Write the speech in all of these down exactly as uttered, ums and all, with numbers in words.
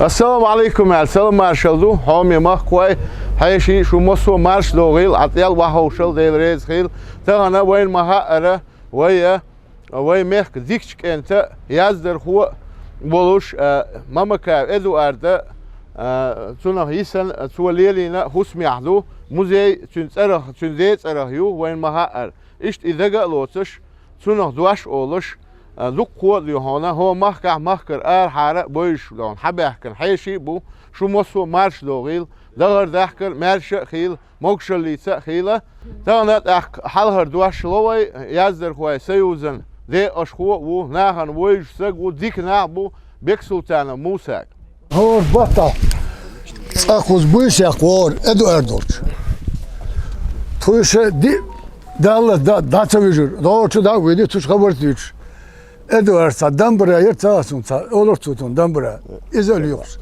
Ассаламу Ӏалайкум, аьлла, салам маршалла ду, хьоме махкахой, хьеший, шу массо а марша догӀийла, Ӏа цӀел охьаховшал, Дела реза хила. Тахана вайна ма хаъара, вай, вай мехка дикача кӀента, яздархо а волуш, а, Мамакаев Эдуарда, а, цунах йисина, цо лелийна хӀусамехь ду музей, цуьнан цӀарах, цуьнан ден цӀарах ю, вайна ма хаъара. Иштта и дага а лоцуш, цунах дош а олуш, а, дуккха а дуьйхьуна, хӀо махкахь, махкара арахьара а бевзаш, хьабаьхкина хьеший а бу, шу массо а марша догӀийла, дахар-дахкар, маьрша а хийла, могушаллица а хийла. Тахана тӀаккха хьалхара дош ло вай, яздархойн союзан декъашхо а ву, нахана вевзаш саг а ву, дика нах а бу, Бексултанов Мусага. ХӀора баттахь цӀа кхуза буьйсехь вогӀура Эдуард волчу. Тхуьйша диъ далла да-, дӀа ца вижира, догӀучу дӀа а вуьйди, цуьш хабарца дуьйцуш. Эдуард цхьа дамбара яра ца а суна, цхьа олура цо цунна дамбара. Иза а лоькхуш.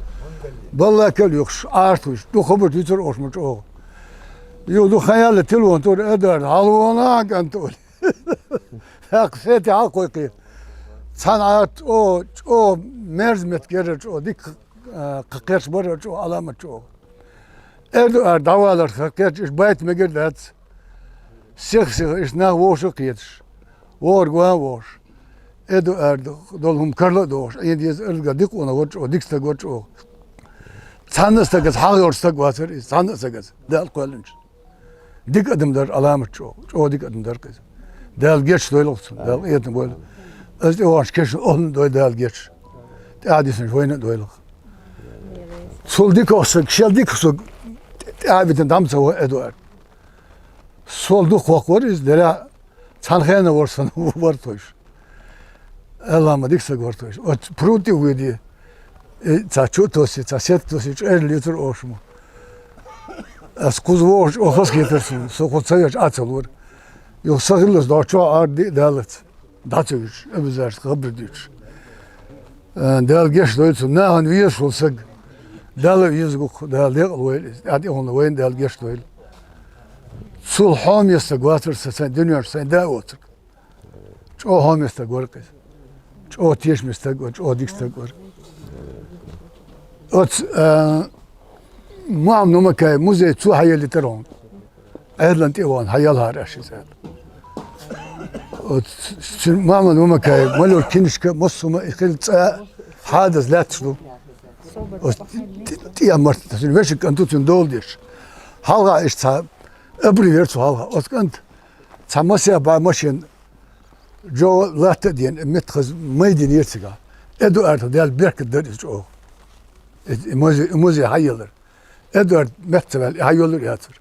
Баллакал а лоькхуш, Ӏарта вуьйш. Ду хабар дуьйцура оша ма чӀогӀа. Юха ду хан яьлла телефон тура Эдуард, хьалавона кӀант олий. ТӀаккха сети хьалакхойкхий. Цхьана Ӏарта чӀогӀа, чӀогӀа мерза меттиг яра чӀогӀа, дика, а, кхерч бара чӀогӀа, Ӏаламат чӀогӀа. Эдуард дӀаваларх кхерч иштта байта мегар дац. Сих-сиха иштта нах вовшах а кхеташ, вогӀург ван а вогӀуш, Эдуарда долу хӀума карла а дохуш, Ӏен деза аргара дика къона вара чӀогӀа, дика стаг вара чӀогӀа. Цхьанна а стагаза хьагӀ йолуш стаг вацара иза, цхьанна а стагаза, Дала кхоьллинчу. Дика адам дара Ӏаламат чӀогӀа, чӀогӀа дика адам дара иза. Дала гечдойла цунна, Дала къинхетам бойла. Аса тӀе вахча кешна охьанна а дой Дала гечдойла. ТӀаьхьа дисинчу вайна а дойла. Цул дика стаг, шел дика стаг тӀаьхьа а битина дӀа ма ца вахара Эдуард. Сол дукха воккха вара иза, делахь цхьана хенахь вара санна вара тхойша. Аллахьма дика стаг вара тхойша. Оцу пруд тӀе а вуьйди, и цхьа чу а тосси, цхьа сетта тосси, чӀерла лецара оша ма. Ас кхуза вогӀуш, оха хазахетара суна, со кхуза ца веача Ӏа ца лора. Юха сан хиллалц дӀа чохь Ӏарди а даллац. ДӀа ца вуьтуш, абузаршка хабар дуьйцуш. Э, Дала гечдойла цунна, нахана везаш волу саг. Далла а веза гух, Дала декъала войла иза. ТӀаьхьа тӀехула вайна Дала гечдойла. Цул хьоме стаг вацара сан, сайн дуьненаш, сайн да а воцург. ЧӀогӀа хьоме стаг вара иза. ЧӀогӀа тешаме стаг вара, чӀогӀа дика стаг вара. Оцу, э, Мухьаммад Мамакаев музей цо хьаеллийтара хьуна. Ӏедална тӀе а вахана, хьаелхьара аша иза аьлла. Оцу цуьнан Мухьаммад Мамакаев малуьра кинишка а, массо а хӀума а, и хилла цӀа а хьадаза лаьтташ ду. Оцу тӀе-, тӀе а марта, цуьнан вешин кӀант ву цуьнан дола деш. Хьалха иштта цхьа абри вера цу хьалха. Оцу кӀанта цхьа масех бӀе машен чӀогӀа латта а дена, меттахаза майдина яра цигахь. Эдуарда Дала беркат дара иза чӀогӀа. И, и музей, и музей хьаеллар. Эдуард метта ца ваьлла, и хьайоллур яцара.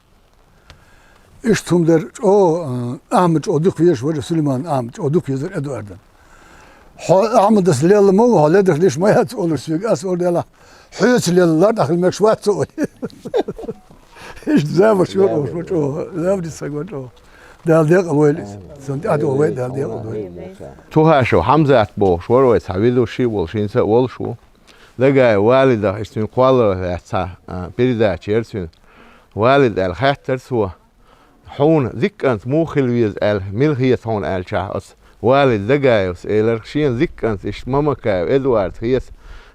Иштта хӀума дара чӀогӀа, а, Ахьмад чӀогӀа дукха везаш вара, Сулайман Ахьмад чӀогӀа дукха везара Эдуардана. Хьо Ахьмадас лелла ма ву, хьо ледара лиш ма яц олуш соьга, ас олу делахь, хьоьца лелла лар тӀехь хила мегаш вац со олий. Иштта замаш йора оха чӀогӀа, заманчу стаг вара чӀогӀа. Дала декъала войла иза. Сан тӀаьхьа вай Дала декъала войла. Тухашев Хьамзат бохуш вара вай цхьа ведущий а волуш, хӀинца а волуш ву. Дагаев Валидах, иза цуьнан кхолларалла лаьцна цхьа, а, передача яра цуьнан. Валид аьлла хаьттара цо: «Хьуна дика кӀант муха хила веза?» аьлла, «Мила хета хьуна?» аьллачохь, оцу Валид Дагаевс элира: «Шена дика кӀант иштта Мамакаев Эдуард хета,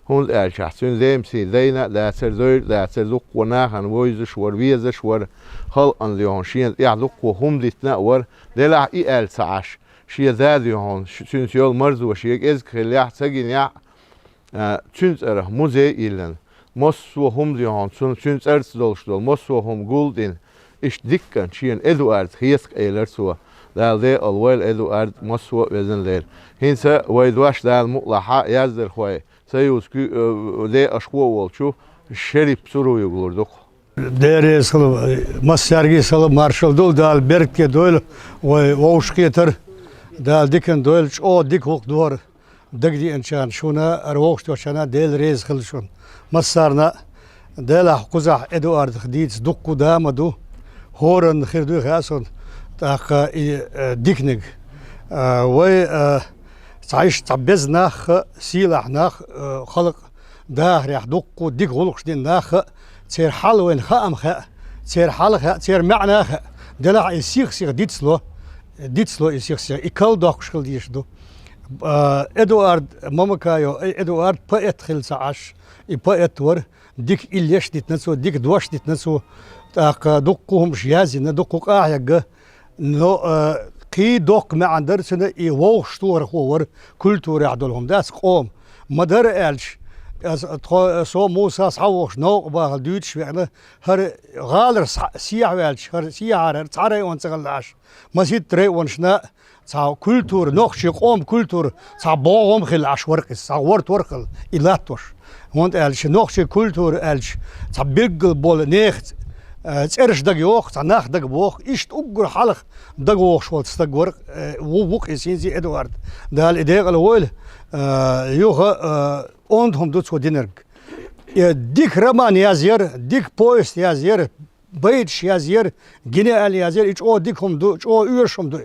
хӀунда аьлчахь цуьнан лемсий дайна а дацара, дойла а дацара, дуккха нахана вовзаш вара, везаш вара, халкъана дуьхьал шена тӀехь дуккха хӀума дитина а вара, делахь и аьлла ца Ӏаш, шен да дуьхьал, ш-, цуьнца йолу марзо шега эзга хиллехь а, ца гинехь а, а, цуьнан цӀарах музей а йиллина, массо а хӀума дуьхьал, цуьнан, цуьнан цӀарца долуш долу массо а хӀума гулдина, иштта дика кӀант шена Эдуард хета-кх», элира цо. Дала декъала войла Эдуард массо а везан лер. ХӀинца вай дош Дала мукъалахь яздархойн союзан куь-, э, декъашхо а волчу Шерип Суруевга лур ду-кх. Дела реза хила, массаьрга а салам маршалла долу, Дала беркате дойла вай вовшахкхетар, Дала диканна дойла, чӀогӀа дика гӀуллакх ду хӀара дагадеанчарна, шуна, хӀара вовшахтоьхначарна Дела реза хила шуна. Массарна а, делахь кхузахь Эдуардах дийца дуккха а да ма ду, хӀоранна хир дуй хаьа суна, тӀаккха и, э, диканиг. Э, вай, э, цхьа иштта цхьа беза нах а, сийлахь нах а, э, халкъ дахарехь дуккха а дика гӀуллакхаш дина нах а, церан хьал вайна хаам хаьа, церан хьал хаьа, церан маьӀна хаьа. Делахь и сих-сиха дицло, дицло и сих-сиха, и кал доккхуш хила дезаш ду. А, Эдуард Мамакаев, э, Эдуард поэт хилла ца Ӏаш, и поэт вара, дика иллеш дитина цо, дика дош дитина цо, тӀаккха дуккха хӀумаш язйина, дуккха къахьегна, но, а, кхий доккха маьӀна дара цуьнан, и вовшахтохархо вара, культурехь долу хӀума дац къоман. Ма-дарра аьлча, ас, тхо, со Муса схьавогӀуш новкъа бахала дуьйцуш веана, хӀара гӀалара схьа-, сехьа ваьлча, хӀара сехьара, хӀара цхьа район ца хилла Ӏаш, масийтта районашна цхьа культура, нохчийн къоман культура, цхьа бӀогӀам хилла Ӏаш вара иза, цхьа гӀортор хилла и латтош. ХӀунда аьлча нохчийн культура аьлча, цхьа билггал болу нехан, э, цӀераш дага йогӀу, цхьа нах дага боху, иштта уггар хьалха дага вогӀуш волу стаг вара, э, ву, ву-кх иза хӀинца Эдуард. Дала и декъала войла, э, юха, э, онда хӀума ду цо динарг. Э, дика роман язъяра, дика повесть язъяра, байташ язъяра, гениально язъяра, и чӀогӀа дика хӀума ду, чӀогӀа оьшуш хӀума ду.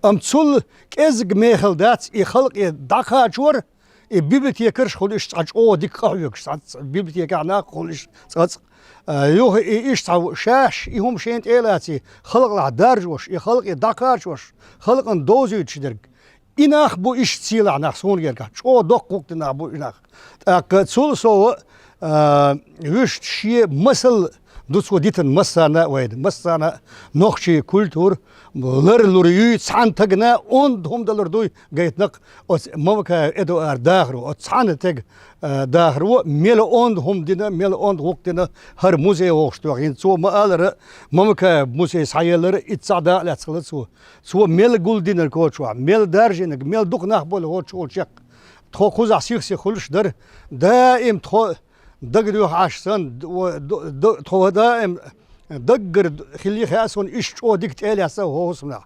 Амма цул кӀеззиг мехала дац и халкъе дӀакхачор, и библиотекарш хуьлу иштта цхьа чӀогӀа дика къахьоьгуш, цхьа библиотекехь нах хуьлу иштта цкъацкъа. А, юха и иштта цхьа шаьш, и хӀума шена тӀе а лаций, халкъалахь даржош, и халкъе дӀакхачош, халкъана довзуьйтуш дерг. И нах бу иштта сийлахь нах суна гергахь, чӀогӀа доккха гӀуллакх дина нах бу и нах. ТӀаккха цул сов, а, вуьшта шен масал ду цо дитина массарна а вайна, массарна а нохчийн культура ларлур юй, цхьана тагана онда хӀума далур дуй гайтинарг оцу Мамакаев Эдуард дахаро, оцу цхьана тега, а, дахаро, мел онда хӀума дина, мел онда гӀуллакх дина хӀара музей вовшахтоьхна. Цо ма-аллара, Мамакаев музей схьаеллара, итт сахьт дакъа лаьцна хилла цо. Цо мел гулдинарг кхочуш, мел даржийнарг, мел дукха нах болу кхочуш волчех. Тхо кхузахь сих-сиха хуьлуш дара. Даим тхо дагадоьху Ӏаш санна, д-, д-, д-, тхо даим даггара д-, хилли хаьа суна, иштта чӀогӀа дика тӀе а лаьцна хӀусамнах.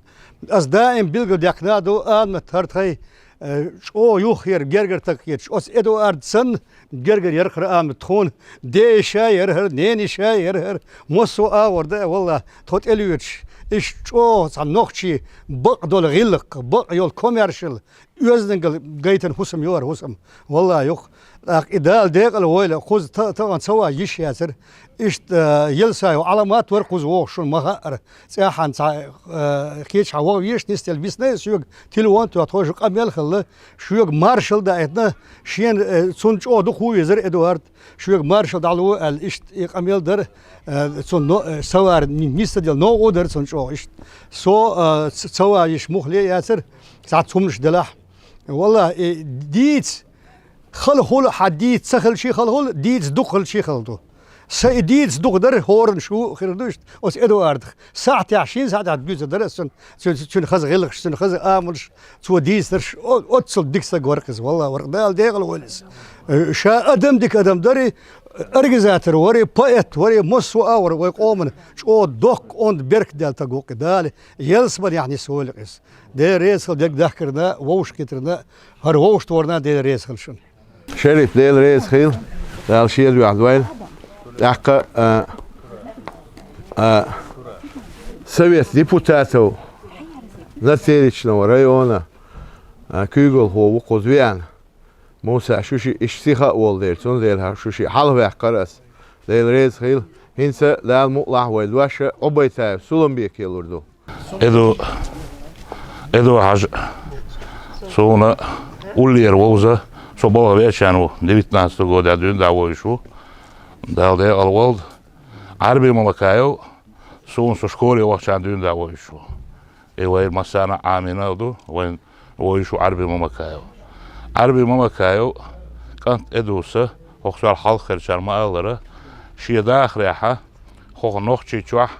Ас даим билгалдаьккхина а ду, Аминат, хӀара тхайн, э, чӀогӀа юххера гергара таг хеташ, оцу Эдуард санна, гергара яра хӀара Аминат тхуна, ден йиша яра хӀара, ненан йиша яра хӀара, массо а агӀор дан а, валлахь, тхо тӀелоьцуш, иштта чӀогӀа цхьа нохчийн бакъ долу гӀиллакх, бакъ йолу комаьршалла, оьздангалла гайтина хӀусам ю хӀара хӀусам, валлахь, юха. ТӀаккха и Дала декъала войла, кхуза та-, тахана ца ван йиш яцара, иштта, э, Елсаев Ӏаламат вара кхуза вогӀуш, шуна ма-хаъара, цӀеххьана цхьа, э, кхечахьа ваха везаш нисделла висна, соьга телефон тоьхна, тхойша къамел хилла, шуьга маршалла даийтина, шена, э, цунна чӀогӀа дукха ву везара Эдуард, шуьга маршалла дӀало аьлла, иштта и къамел дара, э, цунна но-, э, савар ни-, нисделла новкъа дара цунна чӀогӀа иштта. Со, э, ц-, ца ван йиш муххале а яцара, цхьацца хӀуманаш делахь. Валлахь, и дийца хала хуьлу, хьан дийца ца хилча хала хуьлу, дийца дукха хилча хала ду. Сан и дийца дукха дара, хӀоранна шу хир ду иштта, оцу Эдуардах. Сахьтехь, шина сахьтехь дуьйцур дара ас цуьнан, цуьнан, цуьнан хаза гӀиллакхаш, цуьнан хаза амалш, цо дийцинарш, о-, оццул дика стаг вара-кх иза, валлахь, вара-кх, Дала декъала войла иза. Э, ша адам дика адам дара, организатор вара, поэт вара, массо а вара, вай къоман чӀогӀа доккха онда беркатдаьлла стаг ву-кх и, Дала ялсаманехь нисвойла-кх иза. Дела реза хила дерг дахкарна, вовшахкхетарна, хӀара вовшахтохарна Дела реза хила шуна. Шериф, Дела реза хила, Дала шен дуьхьа дойла. ТӀаккха, а, а, Совет депутатов Надсеречного района, а, куьйгалхо ву кхуза веана. Муса, шу шиъ иштта сиха а волу дела, цундела шу шиъ хьалхаваьккхира ас. Дела реза хила, хӀинца Дала мукъалахь вай дош Ӏубайтаев Суламбека лур ду. Эду, Эду-Хьажа, суна уллера вовза, со балха веача ву, девятнадцатого года дуьйна дӀавоьдуш ву. Дала декъала волда. Ӏарби Мамакаев, суна со школе вахча дуьйна дӀавоьдуш ву. И вай массарна а Ӏамийна а ду, вайн вовзаш ву Ӏарби Мамакаев. Ӏарби Мамакаев, кӀант Эдуса, хӀокху сел хьалха хиллачара ма-аллара, шен дахарехь, хӀокху Нохчийчохь,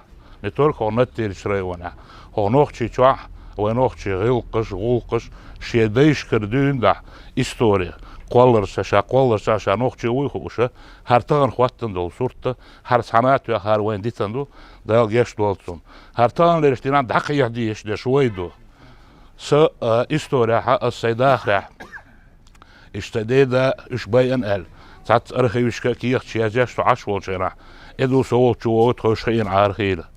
не только хӀокху Надсеречу районехь, хӀокху Нохчийчохь вайн нохчийн гӀиллакхаш, гӀуллакхаш, шен дайшкара дуьйна дахьа истори, кхолларца, ша кхолларца, ша нохчи вуй хууш, хӀара тахана хӀоттийна долу сурт, хӀара цхьана а тоьхна, хӀара вайна дитина ду, Дала гечдойла цунна. ХӀара таханлерчу дийнахь дӀакхехьа дезаш дерш вай ду. Сан, а, исторехь, ас сайн дахарехь, иштта ден да уьш байъина аьлла, цхьацца архивашка а кехаташ язъеш со Ӏаш волчу хенахь, Эду со волчу вогӀу тхойша хиъна Ӏара хийла.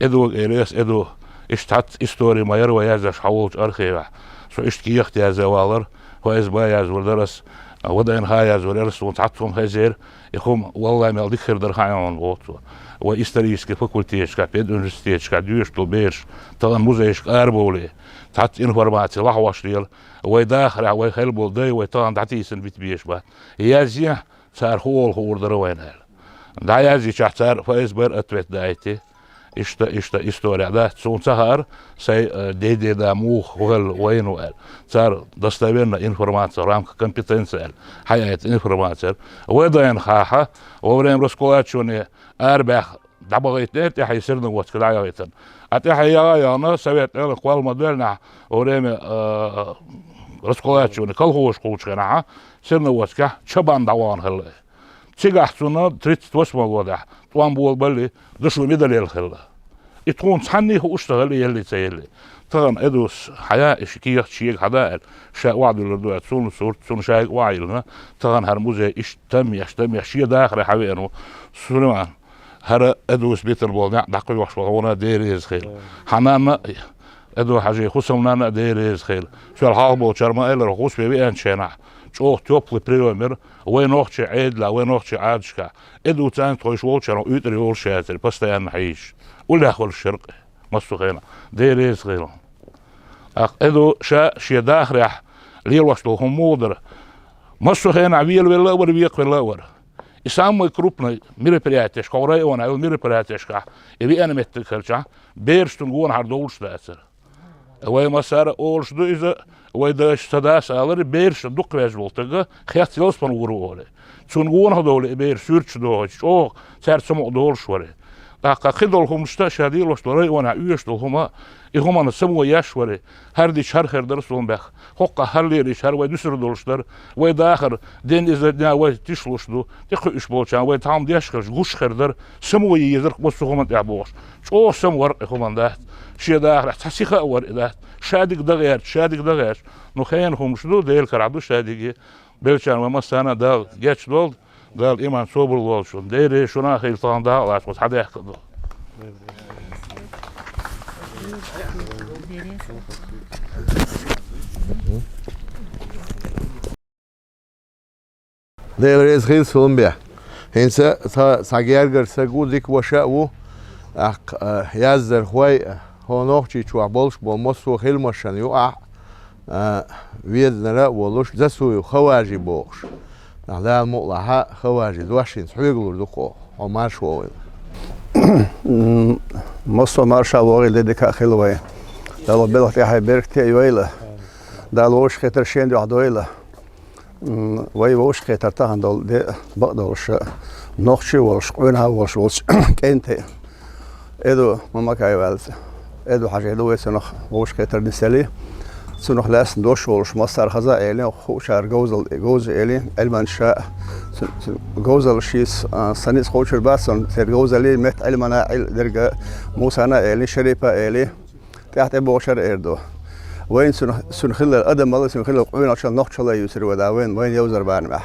Эдуга элира ас, Эду, иштта цхьацца истори ма яра вай язъеш хьан волчу архивехь. Со иштта кехат язъян валара, Ф С Б язвар дара ас, В Д Н Х язвар яра ас, цхьацца хӀума хезар, и хӀума, валлахӀи, мел дика хир дара хаьа хьуна, боху цо. Вай исторический факультеташкахь, педуниверситеташкахь доьшуш долу бераш тахана музейшка арабовлий, цхьацца информаци лахьош лела, вай дахарехь, вай хилла болу дай, вай тахана дӀатийсина бита безаш бац. Язъе, цара хӀу олу хуур дара вайна аьлла. ДӀаязйичахь, цара Ф С Б-ра ответ дайтий. Иштта, иштта история дац. Суна ца хаьара, сайн, э, дей-деда муха хӀу хилла, вайна ву аьлла. Цара достоверная информация в рамках компетенции аьлла, хьаяйта информация. В Д Н Х-хь во время раскулачивания арабаьхна дӀабахийтинера тӀаьхье Серноводске дӀаяхийтина. А тӀаьхье яха а яхана, совет элан кхолла ма-доьллинехь, во время, э, раскулачивания колхозаш кхуллучу хенахь, Серноводскехь чабан дӀавахана хилла. Цигахь цунна тридцать восьмой годехь тӀом болабаллий, дашо медаль елла хилла. И тхуна цхьанний хууш ца хилла, еллий ца еллий. Тахана Эдус хьаяьа, и ши кехат шега хьада аьлла, ша охьадуьллур ду аьлла, цунна сурт, цунна шайга охьайиллина, тахана хӀара музей иштта там еш, там еш, шен дахаре хьавеана ву Сулайман. ХӀара Эдус битина болу некъ дӀакхоьхьуш вара хьуна, Дела реза хила. Хьан нанна а, Эду-Хьаьжин хӀусамнанна а Дела реза хила. Цул хьалха болчара ма-аллара, хӀусаме веанчу хенахь чӀогӀа тёплый приём яра вай нохчийн Ӏедалехь, вай нохчийн Ӏадаташкахь. Эду цӀена тхойш волчарна уьйтӀар йолуш яцара, постоянно хьийзаш. Уллехь хуьлуш яра-кх массо а хенахь. Дела реза хила. ТӀаккха Эду ша шен дахарехь лелош долу хӀума муха дара? Массо а хенахь велавелла а вара, векхавелла а вара. И самый крупный мероприятеш, кху районехь йолу мероприятешкахь, и веана меттиг хилчахь, бераш цунна гонахьара довлуш дацара. Вай массара а олуш ду иза, вай дайша, сан дас алара, берашна дукха везаш волу стаг хецна ялсамане вур ву олий. Цунна гонах а довлий, и бер суьрташ дохуьйтуш, чӀогӀа цаьрца самукъа долуш вара. ТӀаккха кхидолу хӀуманашца ша лелош долу районехь оьшуш долу хӀума, и хӀуманна само еш вара. ХӀара дича хӀара хир дара суна баьхна. ХӀокхахь хӀара лелийча, хӀара вай дуьсур долуш дара. Вай дахар ден иза дня вай тишлуш ду. ТӀекхуьуш болчарна вай тхьамда деш хилча, гуш хир дара. Само е езарх массо а хӀуманна тӀехь бохуш. ЧӀогӀа само вара-кх и хӀуманна дац. Шен дахарехь цхьа сиха а вара и дац. Шадерг дан гӀерташ, шадерг дан гӀерташ. Ну, хенан хӀуманаш ду, Делан карахь ду шадерг. Беллачарна вай массарна а Дала гечдолда, Дала иман, собар лолда шуна. Дела реза шуна а хила, тахана дакъа лаца, хьан дехка а ду. Дела реза хила, Сулумбе. ХӀинца цхьа, цхьа гергара стаг ву, дика ваша а ву. ТӀаккха, а, яздархой, хӀо Нохчийчохь болуш болу массо а хиламашна юкъахь, а, везанара а волуш, Засуев Хаважи бохуш. Нах Дала мукъалахь, Хаважи, дош хӀинца хьоьга лур ду-кх хьо, хьо марша вогӀийла. М, массо а марша вогӀийла, де дика а хила вай. Дала белхан тӀаьхье беркате а йойла. Дала вовшахкхетар шен дуьхьа дойла. М, вай вовшахкхетар тахана долу де бакъдолуш, нохчий а волуш, къуьйнахь а волуш волчу кӀентий. Эду Мамакаев аьлла цӀе. Эду-Хьаьжи ду вай цунах вовшахкхетар нисъелий. Цунах лаьцна дош волуш массара хаза а элий, хуучара говзал-, говза элий, Ӏилманчаша а. Цу-, цу-, говзалла шийца, а, сан ницкъ кхочур бац, церан говзаллий, меттан Ӏилмана, Ӏил-, дерга Мусана а элий, Шерипа а элий. ТӀаьхьа тӀебогӀучара эр ду. Вайна цуьнан, цуьнан хиллал адамалла, цуьнан хиллал къуьйнахчалла, нохчалла юьйцура вай да, вайна, вайна йовзар бахьана баьхьа.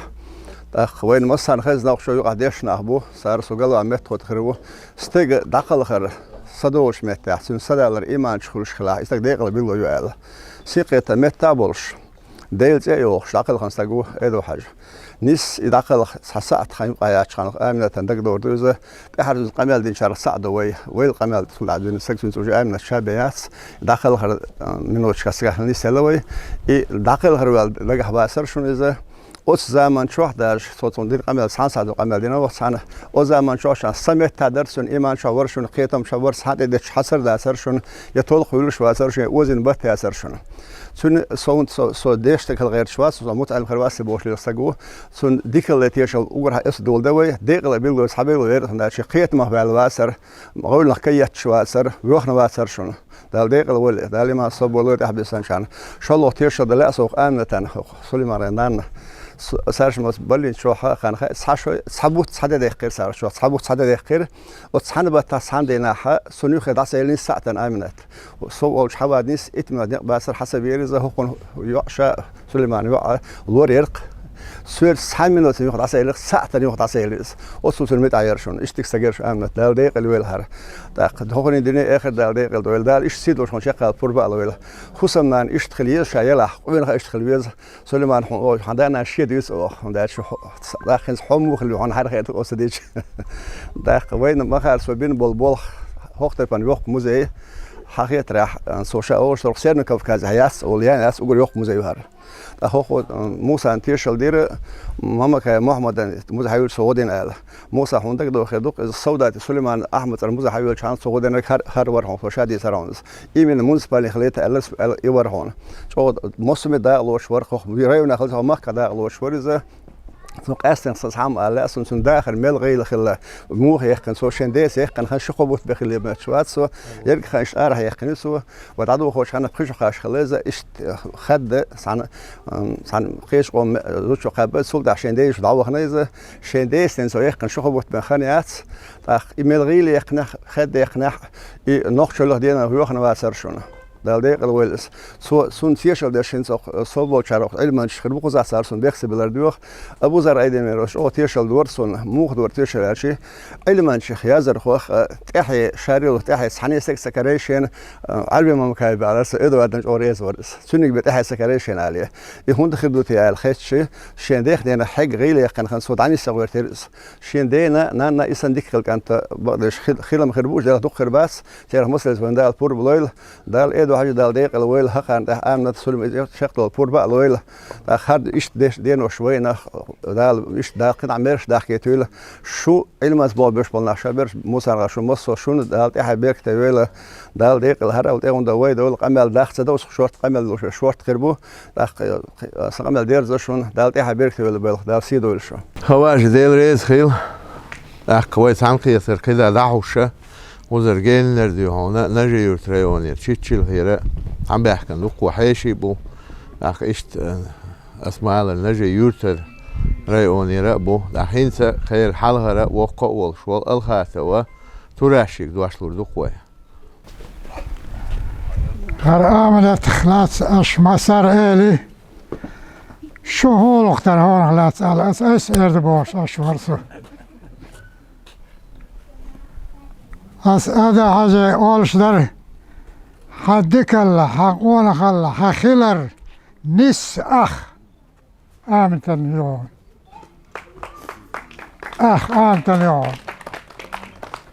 ТӀаккха вайна массарна хезна нохчо юкъахь дешна нах бу, цара со галван меттахо тахир ву. Стеган дӀакхалхар са долчу меттехь, цуьнан са далар иманчу хуьлуш хилахь, и стаг декъала билгало ю аьлла. Синкхетта меттахь а болуш, Делан цӀе а йохуш, дӀакхелхина стаг ву Эду-Хьаьжа. Нисса и дӀакхалха цхьа сахьт хан юкъа яьлчхьана, Аминатан дагадогӀур ду иза, тӀаьхьара цуьнца къамел динчарах цхьаъ ду вай, вайл къамел цул дӀа дуьйна, сага цуьнца уже Аминат ша бен яц, дӀакхалхар, а, минуташкахь стагахь нисъелла вай, и дӀакхелхар ваьлла дагахь вацара шуна иза. Оцу заман чохь даже, со цунна дина къамел цхьана сахьт ду къамел дина ваха цхьана, оцу заман чохь шен са меттахь дара цуьнан, иман чохь вара шуна, кхетам чохь вара, цхьаъ тӀе дечча хьацар дацара шуна, я толхуьйлуш вацара шуна, я озийна батт яцара шуна. Цуьнан со, со, со деш стаг хила гӀерташ вац, со мутаӀеллим хир вац бохуш лела стаг ву. Цунна дикалле тешалла уггар хьан эса доладан вай, декъала билгало, цхьа билгало вер а хӀун дац, шен кхетамах ваьлла вацара, гӀовланах кай етташ вацара, воьхна вацара шуна. Дала декъала вале, Дала иман, собар лойла тӀаьхьа бисанчарна. ШолгӀа тешалла дан лаьа со Аминатан, Сулайманан нанна. С-, цаьршимма баллин чохь а хан хаьа, цхьа шо, цхьа бутт цхьа де даьккхира цара чохь, цхьа бутт цхьа де даьккхира. Оцу цхьана баттахь, цхьана дийнахь, суна юххе дӀасаеллина сахьтана Аминат. Со волчу хьаваднис, итт минот некъ бацара, хьан ца вийра иза, хӀокхуьнан йоӀ ша, Сулайман йоӀ, лор яркх. Соьца цхьан минутан юха дӀасаелира, саӀатан юха дӀасаелира иза. Оццул цуьнан муьтӀахь яра шуна. Иштта стаг яра шу, аминат, Дала декъала войла хӀара. ТӀаккха хӀокхуьнан динан эхарт Дала декъала дойла. Дала иштта сий долуш хьуна чекхъяла пурба а лойла. ХӀусамнана иштта хила еза ша елахь, къонах а иштта хила веза. Сулайман, хьуна оха, хьан да-нана шен дуьйцу оха, хьуна даьлча хьо-, тӀаккха хӀинца хьо муха хилла, хьуна хьархетарг оцу дича. ТӀаккха вайна ма хаьара, со бина болу болх, хӀокху тайпана йоккха музей, хьан хетарехь, со ша олуш долу Северный Кавказехь яц, олу ян яц, уггар йоккха музей ю хӀара. Ткъа хӀокхо, м, Мусана тешалла дира, Мамакаев Мухьаммадан муза хьайолчу со гӀо дина аьлла. Муса, хьуна дагадогӀу хир ду-кх, иза Савдати Сулайман Ахьмад цӀарна муза хьайолчу хьан со гӀо динарг хӀара, хӀара вара хьуна, со ша дийцара хьуна иза. Именно муниципальный хилийта аьлларг, аьлла, и вара хьуна. ЧӀогӀа массо а метте дакъа лоцуш вара, хӀокху районехь хилла, хӀокху махкахь дакъа лоцуш вара иза. Цо къаьстина сан цхьамма аьлла, ас цуьнан дахар мел гӀийла хилла, муха яьккхина, цо шен деса яьккхина, хан ши-кхо бутт бен хилла моьттуш вац со, ерриг хан иштта арахь яьккхина цо, ва дӀадохочу ханна пхи шо кхаш хилла иза, иштта хадда, цхьана, м, цхьана кхечу къоман зудчо кхаьбба, цул тӀаьхьа шен ден йиша дӀавахана иза, шен деса ден цо яьккхина ши-кхо бутт бен хан яц, тӀаккха и мел гӀийла яьккхинехь, хадда яьккхинехь, и нохчаллех денал хьоьхуш вацара шуна. Дала декъала войла иза. Цо, цунна тешалла деш хӀинца оха, э, сов болчара оха Ӏилманчаш хир бу кхузахь, цара цунна бехк ца биллар доьху. Абузар Айдемирович, оха тешалла дора цунна, муха дора тешалла аьлча, Ӏилманчех яздархойх, э, тӀаьхье, шарил тӀаьхье цхьанне стаг ца карийра шена, э, Ӏарби Мамакаев аьлла, со Эдуардан чӀогӀа реза вара иза. Цуьнниг бен тӀаьхье ца карийра шена аьлла. И хӀунда хир ду те аьлла хеттача, шен дех денах хьегна гӀийла яьккхина хан цо дӀанисса гӀоьртира иза. Шен дена, нанна и санна дика хилла кӀант бакъдерш хи-, хилам хир бу, уьш делахь дукха хир бац, церах масалца вайн Дала пурба лойла, Дала Эдо Хьаьжин Дала декъала войла, хӀокхарна тӀехь Аминат, Сулим, иза чекхдолу пурба а лойла. ТӀаккха хӀара иштта деш, денош вайнах, Дала иштта Дала кхин дӀа мерш дахкийтийла. Шу Ӏилманца болх беш болу нах ша берш, Мусаргахь шу массо а шуна Дала тӀаьхье беркате войла. Дала декъала хӀара а тӀе гӀунда вай довла, къамел дах ца довсух шорта къамел луш шорта хир бу. ТӀаккха, э, сан къамел дерза шуна, Дала тӀаьхье беркате войла, Дала сий дойла шу. Хьо важа, Дела реза хила. ТӀаккха вай цхьаьнакхетар кхидӀа дӀахьуша, Ӏузар геннара дуьхьал Нажи-Юрт районера Чиччилхера Ӏамбаьхкан дуккха хьеший бу. ТӀаккха иштта, э, ас ма-аллара, Нажи-Юртара районера а бу. ТӀаккха хӀинца кхеран хьалхара воккха а волуш волу Алхатова Турашига дош лур ду-кх вай. ХӀара Аминатах лаьцна аша массара а эли, шу хӀун гӀуллакх дара хьуна лаьцна аьлла, аса айса эр ду бохуш аша вара со. Аса Эдо Хьаьжи олуш дара, хьан дикалла, хьан къонахалла, хьан хилар нисса ах Аминатан юкъа. Ах, Аминатан юкъа.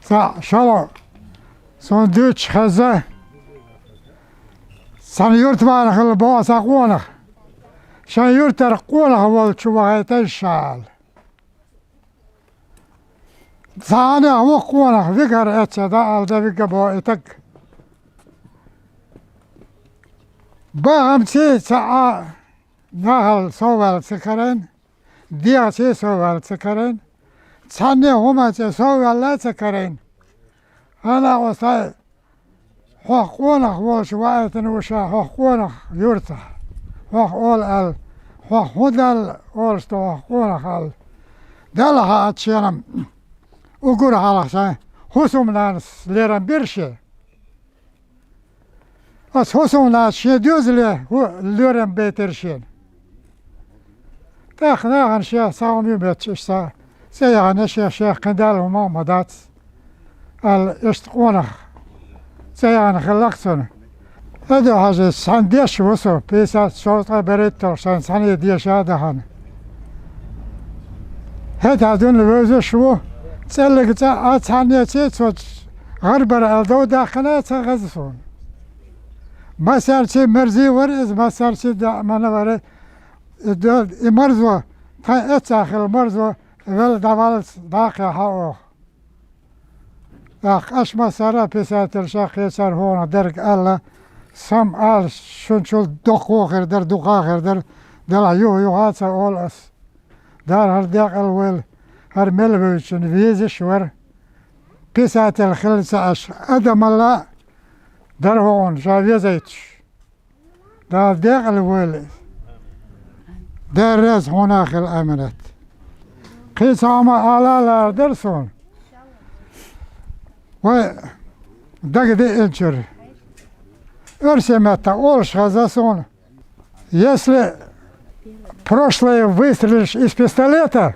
Цхьаъ шолгӀа суна дуьйцуш хезна, цхьана юьртахь хилла боху цхьа къонах. Шайн юьртара къонах волчу вахийтина ша аьлла. Цхьана а вукху къонах вигара эццахь дӀаала дан вигга боху и стаг. Бахамций цхьа а нахал совваьлла ца карийна, дегӀаций совваьлла ца карийна, цхьанне а хӀуманций совваьлла а ца карийна. Хьан а оцу хьайн хьох къонах волчу ваийтина ву ша хьох къонах юьртахь, хьох олу аьлла, хьох хӀун Далла олуш ду хьох къонах аьлла. Далла хаьа шена-м, уггар хьалха сайн хӀусамнанас лерам бира шен. Аса хӀусамнанас шен доьзале хӀу-, лерам байтира шена. ТӀаккха нахана шех цхьа хӀума ю моьттуш, иштта цӀе яхана шех, шех кхин Далла хӀума а ма дац, аьлла, иштта къонах цӀе яхана хилла-кх цунна. Эдо Хьаьжи, цхьаьна деш ву со, пятьдесят шовзткъа берхӀитталгӀа шайна цхьаьна деша а дахана. ХӀетахь дуьнен вевзаш ву, цӀеллиг цӀа а цхьаннеций цо гӀарбара аьлла дов даьккхина а ца хеза суна. Массаьрций мерзий вара иза, массаьрций даьӀмана вара. И д-, и марзо, тхан эццахь хилла марзо, велла дӀаваллалц дӀакхехьа оха. ТӀаккха аша массара а писатель ша кхечара хӀуна дерг аьлла, сам ала шун чул доккхо а хир дара, дукха а хир дара, делахь юха-юха а ца олу ас. Дала хӀара декъала войла, хӀара мел вевзачунна везаш вара. Писатель хилла ца аша, адамалла а дара хӀуна ша везайташ. Дала декъала войла. Дела реза хьуна хила, Аминат. Кхин цхьа хӀума ала а лаьара дара суна. Вай дагадеъначуьра. Оьрсийн меттахь олуш хезна суна. Если прошлое выстрелишь из пистолета,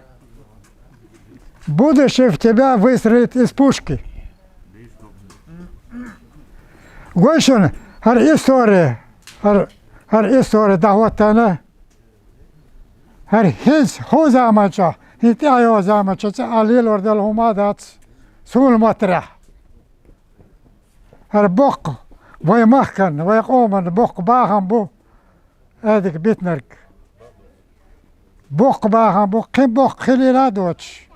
будущее в тебя выстрелит из пушки. Гой шуна, хӀара истори, хӀара, хӀара истори дӀахӀоттана, хӀара хӀинца хӀун заманчохь, хӀинца тӀаьхьа заманчохь цӀе а лелор дала хӀума дац, суна моттарехь. ХӀара боккха вай махкан, вай къоман боккха бахам бу, Эдик битнарг. Боккха бахам бу, кхин боккха хилийла а доцуш.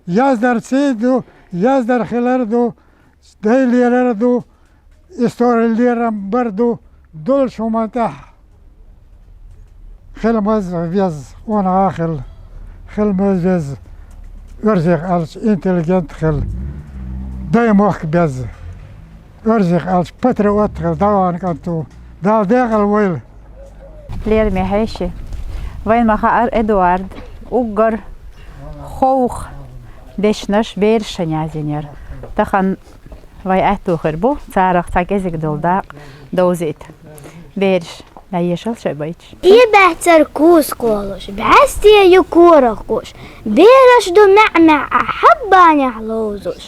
Яздар ций ду, яздар хилар ду, дай лерар ду, истори лерам бар ду, долуш хӀуман тӀехь хила маза веза, къонах а хила, хила маза веза, оьрсех аьлча, интеллигент а хила, дай мохк беза. Оьрсех аьлча, патриот хила, дӀавахана кӀант ву. Дала декъала войла. Лераме хьеший. Вайна ма хаьара, Эдуард, уггар ховха дешнаш бераш шайна яздинера. Тахана вай аьтту хир бу, царах цхьа кӀезиг долу дакъа довзийта. Бераш, дӀаешал шайн байташ. И баьццара куз кхолуш, бӀаьсте ю корах гуш, бераш ду маьӀ-маьӀӀа хьаббанехь ловзуш.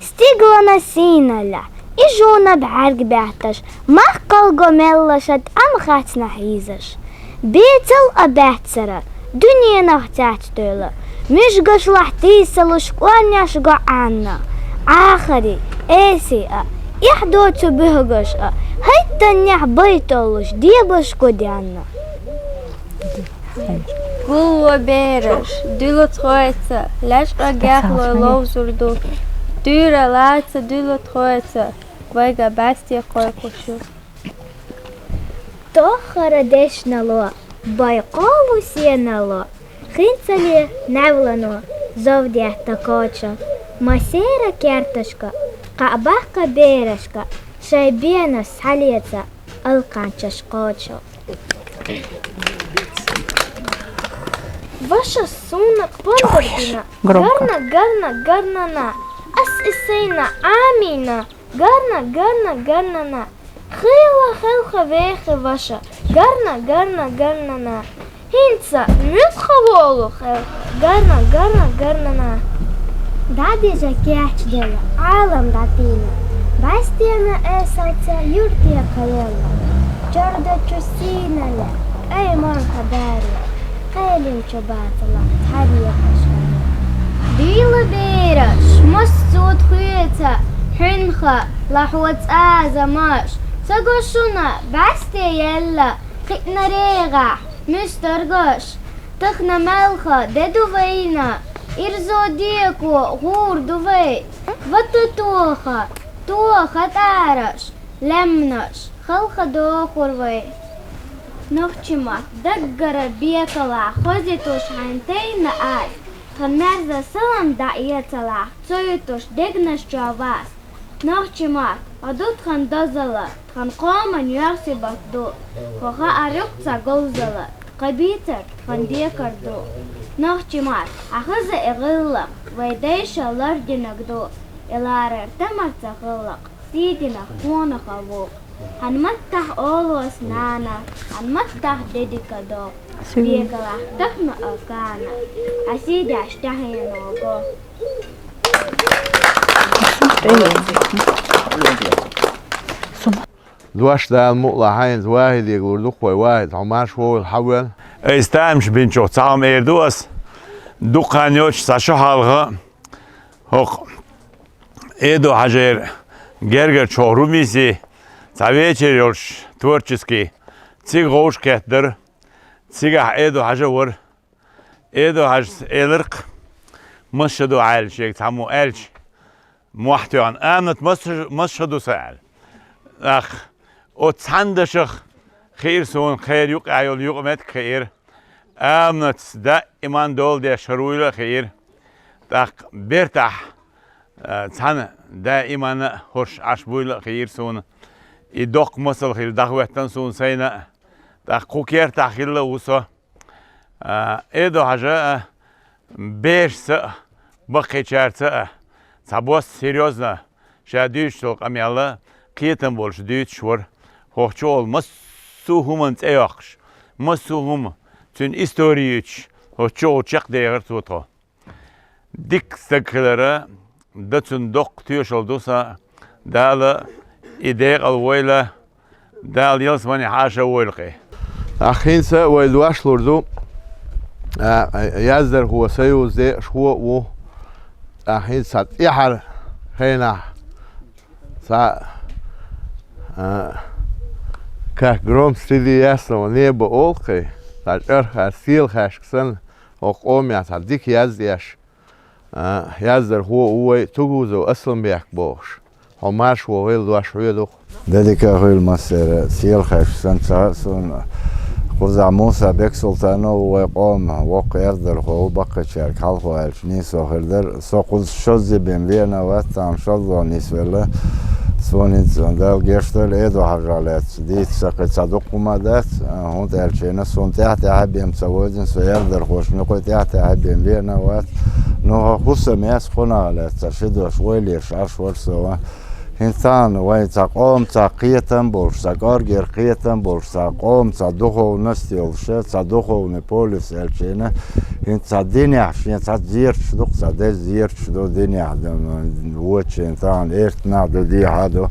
Стиглана сийналлехь, и жуна бӀаьрг баьтташ, махкал го меллаша тӀам хацна хьийзаш. Бецал а баьццара, дуьненах цаьцдевлла, муьжгашлахь тийсалуш кӀорнеш го Ӏанна. Ӏахарий, эсий а, эхь доцу буьхгаш а, хӀайттаннехь байталлуш дебаш го денна. Гулло бераш, дуьла тхоьца, лаьшкъа гехлой ловзур ду, туьйра лаца дуьла тхоьца, вайга бӀаьсте кхойкхуш ю. Тоххара дешнало, байкъолу сенало, хинцале навлано, зовдетта коча, масера керташка, кхаъ баккха берашка, шайн бенаш схьалеца, алкханчаш кхочу. Вашас суна кхондардина, гарна, гарна, гарнана, ас и сайна Ӏамийна, гарна, гарна, гарнана, хила хелха вехи ваша, гарна, гарна, гарнана. ХӀинца муьлхха волу хелха, гарна, гарна, гарнана. ДӀадижа кечделла, Ӏалам дӀатийна, бӀаьстенан эсалца юьрте кхаелла, чордачу сийнале, кӀай марха баьрла, кхелинчу бацалахь хьарехаш. Дуьйла бераш, массо а тхоьца, хьуьнха, лахьо цӀазамаш, ца го шуна бӀаьсте елла, кхиъна регӀахь, муьстаргаш, тахана малха де ду вайна, ирзо деко гӀур ду вай, вата тоха, тоха тӀараш, лаьмнаш, халха дохур вай. Нохчи-махка даггара бекалахь хозуьйтуш хьайн тайна ас, тхан маьрза салам дӀаэцалахь, ца юьтуш дегнаш чу вас. Нохчи-махка, хьо ду тхан дозалла, тхан къоман йоьхсибат ду. Хьо хаар ю-кх цхьа говзалла, тхан бийцар тхан декар ду. Нохчи-махка, хьан хаза и гӀиллакх, вай дайша лардинарг ду. И ларар тамар ца хиллакх, сий динарг къонах а ву. Хьан маттахь олус нана, хьан маттахь дедика до. Бекалахь тахана а кана, хьан сий деш тӀаьхьено го. Дош Дала мукъ лахь хьайна, Вахидега лур ду-кх вай, Вахид, хьо марша вогӀийла, хьан вен. Айса тамаш бинчух цхьа хӀума эр ду ас. Дукха хан йоцуш цхьа шо хьалха хӀокху Эдо-Хьажера гергара чохь румиси цхьа вечер йолуш, творческий, цига вовшахкхеттара, цигахь Эдо-Хьажа вара. Эдо-Хьажас элира-кх, маса шо ду Ӏаьлла шега цхьаммо аьлча, мохь тоьхна, Аминат, маса, маса шо ду сан аьлла. ТӀаккха оцу цхьана дашах хиира суна, кхеран юкъахь йолу юкъаметтиг хиира. Аминатс даиман дола деш хӀара вуйла а хиира. ТӀаккха бертахь, а, цхьана даиманна а хӀорш Ӏаш буйла а хиира суна. И доккха масал хилла дӀахӀоьттина суна сайна а. ТӀаккха кху кертахь хилла а ву со. А, Эдо-Хьажа, а, берашца а, баккхийчаьрца а, цхьабосса серьёзно ша дуьйцуш долу къамел кхетам болуш дуьйцуш вара. ХӀокху чухула массо а хӀуманна цӀе йоккхуш, массо а хӀума Цуьнан истори юьйцуш, хӀокху чу чекхдехира цо тхо. Дика стаг хилара, дан цуьнан доккха тоьшалла ду сан, Дала и декъала войла, Дала ялсамане хьаша войла кхин. ТӀаккха хӀинца вай дош лур ду, а, яздархо союз декъашхо а ву. ТӀаккха хӀинца цхьа тӀаьхьара хенахь, цхьа, а, как гром среди ясного неба олу кхин, цхьа чӀархара сийлахьаьшка санна, хӀокху къомехь цхьа дика яздеш, а, яздархо а ву вай, Тугузов Асламбек бохуш. Хьо марша вогӀийла, дош хьоьду-кх. Де дика а хуьлу массеран, сийлахьаьшка санна ца хаьа суна. Кхузахь Муса Бексултанов ву вай къоман, воккха яздархо ву, баккхийчаьрга хьалхо аьлча нийсо хир дара. Со кхуза шозза бен веана вац, тахана шозлагӀа нисвелла. Суна хӀинца Дала гечдойла, Эдо-Хьажа лаьцна дийца сан кхин цхьа дукха хӀума а дац, а, хӀунда аьлча суна тӀаьхьа-тӀаьхьа бен ца войзина, со яздархошна юкъа тӀаьхьа-тӀаьхьа бен веана вац. Ну, хӀокху хӀусамехь хӀун а лаьцна, ши дош вай леша Ӏаш вара со. ХӀинца тахана вайн цхьа къоман цхьа кхетам болуш, цхьа кӀоргера кхетам болуш, цхьа къоман цхьа духовность йолуш, цхьа духовный полюс аьлча, хӀинца цхьа динехь шен цхьа зераш ду, цхьа деза зераш ду динехь, дан вочун тахана эртнахь ду, дехьа ду.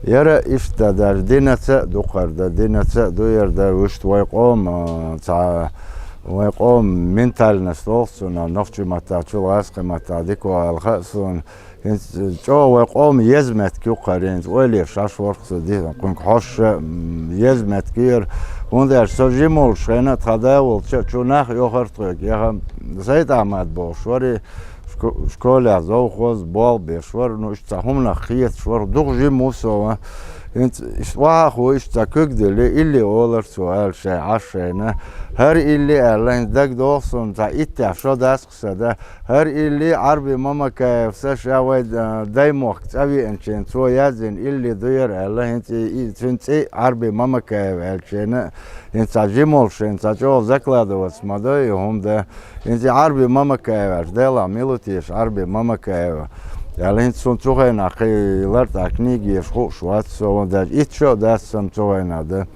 Яра иштта даже динаца а ду, кхара дан динаца а ду, яра дан вуьшта вай къоман, а, цхьа вай къоман ментальность олу цунах, нохчийн маттахь, чул гӀазкхийн маттахь дика ала хаьа суна. ХӀинца чӀогӀа вай къоман еза меттиг ю кхара, хӀинца ойла еш Ӏаш вара-кх со, ди-, кхуьнга хьожуш, м, еза меттиг яра. ХӀунда аьлча со жима волчу хенахь тхан да волчу чу нах а йохура тхоьга, яха Сайд-Ахьмад бохуш вара, шко-, школехь совхоз болх беш вара, ну, иштта цхьа хӀуманах кхеташ вара, дукха жима ву со. ХӀинца иштта охьахо, иштта цхьа куьг дели, илли олура цо, аьлла шайн Ӏаш шайна. ХӀара илли аьлла, хӀинца дагадогӀу суна, цхьа иттех шо дац-кх сан да. ХӀара илли Ӏарби Мамакаевс ша вай, а, Даймохк цӀа веанчийн цо яздина илли ду яра аьлла, хӀинца и, и, цуьнан цӀе Ӏарби Мамакаев аьллачийн, хӀинца цхьа жима волуш, хӀинца цхьа чӀогӀа закладываться ма до и хӀума дан. ХӀинца и Ӏарби Мамакаев аьлча, Делахь мила ву теша Ӏарби Мамакаев аьлла, хӀинца суна цу хенахь кхин лартӀахь книга езаш хууш вац со, ван даже итт шо а дац сан цу хенахь дан.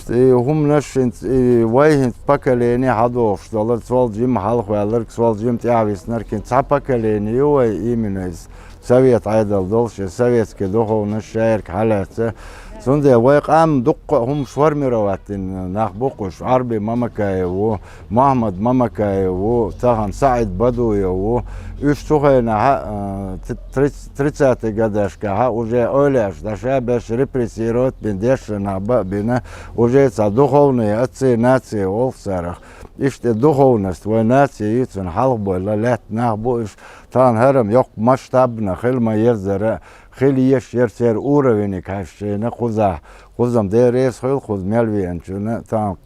И хӀуманаш хӀинца, и вай хӀинца поколение хьадогӀуш долу, сол жима хьалхаваьлларг, сол жима тӀаьхьависнарг, хӀинца цхьа поколение ю вай, именно иза совет Ӏедал долуш, я советский духовность шаьрга хьалаьцна. Цундела вай къам дуккха а хӀумаш формировать дина нах бу-кх уьш, Ӏарби Мамакаев ву, Мохьмад Мамакаев ву, тахана СаӀид Бадуев ву. Уьш цу хенахь, а, т-, триц-, тридцатый годашкахь уже эвлаяаш дӀаша беш, репрессировать бина, дешна нах бан а бина, уже цхьа духовные отцы нации олу царах. Иштта духовность вай наци йицун хьалхабойла лаьтта нах бу уьш. Тахана хӀара-м йоккха масштабна хила ма езара, хила еш яра церан уровениг хьаьжчийна кхузахь. Кхуза-м Дела реза хуьлу кхуза мел веанчунна, тахана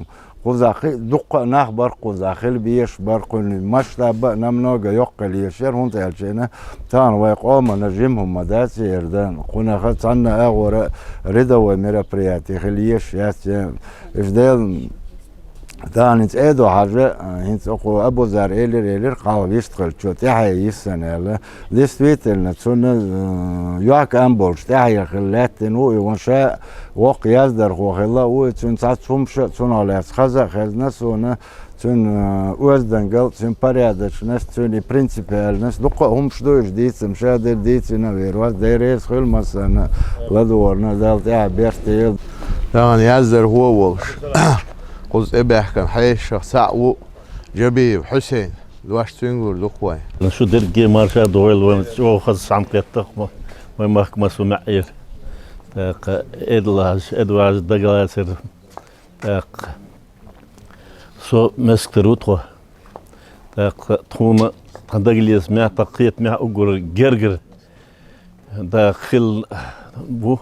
кхузахь хи-, дуккха а нах бара кхузахь, хила безаш бара, кхуьнан масштаб а намного йоккха хила еш яра, хӀунда аьлча тахана вай къомана жима хӀума дац яра дан, кхунах цхьанна агӀора рядовой мероприятие хила еш яц, я, уьш Делан тахана хӀинца Эдо-Хьажа, хӀинца оцу Абузара элира, элира, кхалха вистхилчо тӀаьхье йиссина аьлла. Действительно, цунна, э, йохка ам болуш тӀаьхье хила лаьттина ву и, ван ша воккха яздархо хилла а ву и, цуьнан цхьацца хӀумаш а цунах лаьцна хаза а хезна суна, цуьнан, э, оьздангалла, цуьнан порядочность, цуьнан и принципиальность, дуккха а хӀумаш ду уьш дийцина, ша дерг дийцина а вер вац, Дела реза хуьлу массарна, ладогӀарна Дала тӀаьхье беркате йойла. Тахана яздархо а волуш, кхуза тӀебаьхкина хьешашах цхьаъ ву Джабиев Хьусейн, дош цуьнга лур ду-кх вай. Шу дерриге марша догӀийла, вайна чӀогӀа хаза схьанакхетта-кх ма-, вайн махка массо а маьӀӀера. ТӀаккха Эдо-Хьажа, Эдо-Хьажа дагалацар. ТӀаккха со мискара ву тхо. ТӀаккха тхуна тхан дагалецамехь, тхан кхетамехь уггар гергара дакъа хилла ву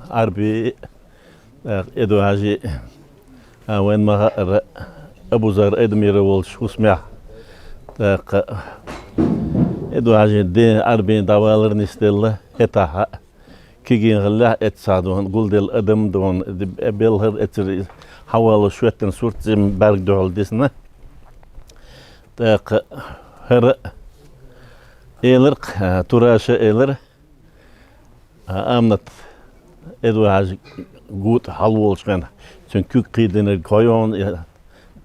Ӏарби, тӀаккха Эдо-Хьажи, а, вайн ма-хаъара, Абузар Айдамиров волчу хӀусамехь. ТӀаккха Эдо-Хьажин ден Ӏарбина дӀавалар нисделла хӀетахь а. Кегийна хиллехь а эццахь дуьхьал гулделла адам а дуьхьал, белхар а эцира, хьаваллалц шоьттина сурт цӀена бӀаьрг дуьхьал дисна. ТӀаккха хӀара а элира-кх, а, Тураша элира, а, Аминат Эдо-Хьажин гута хьалаволчу хенахь, цуьнан куьг кхийдинарг хьо йогӀу,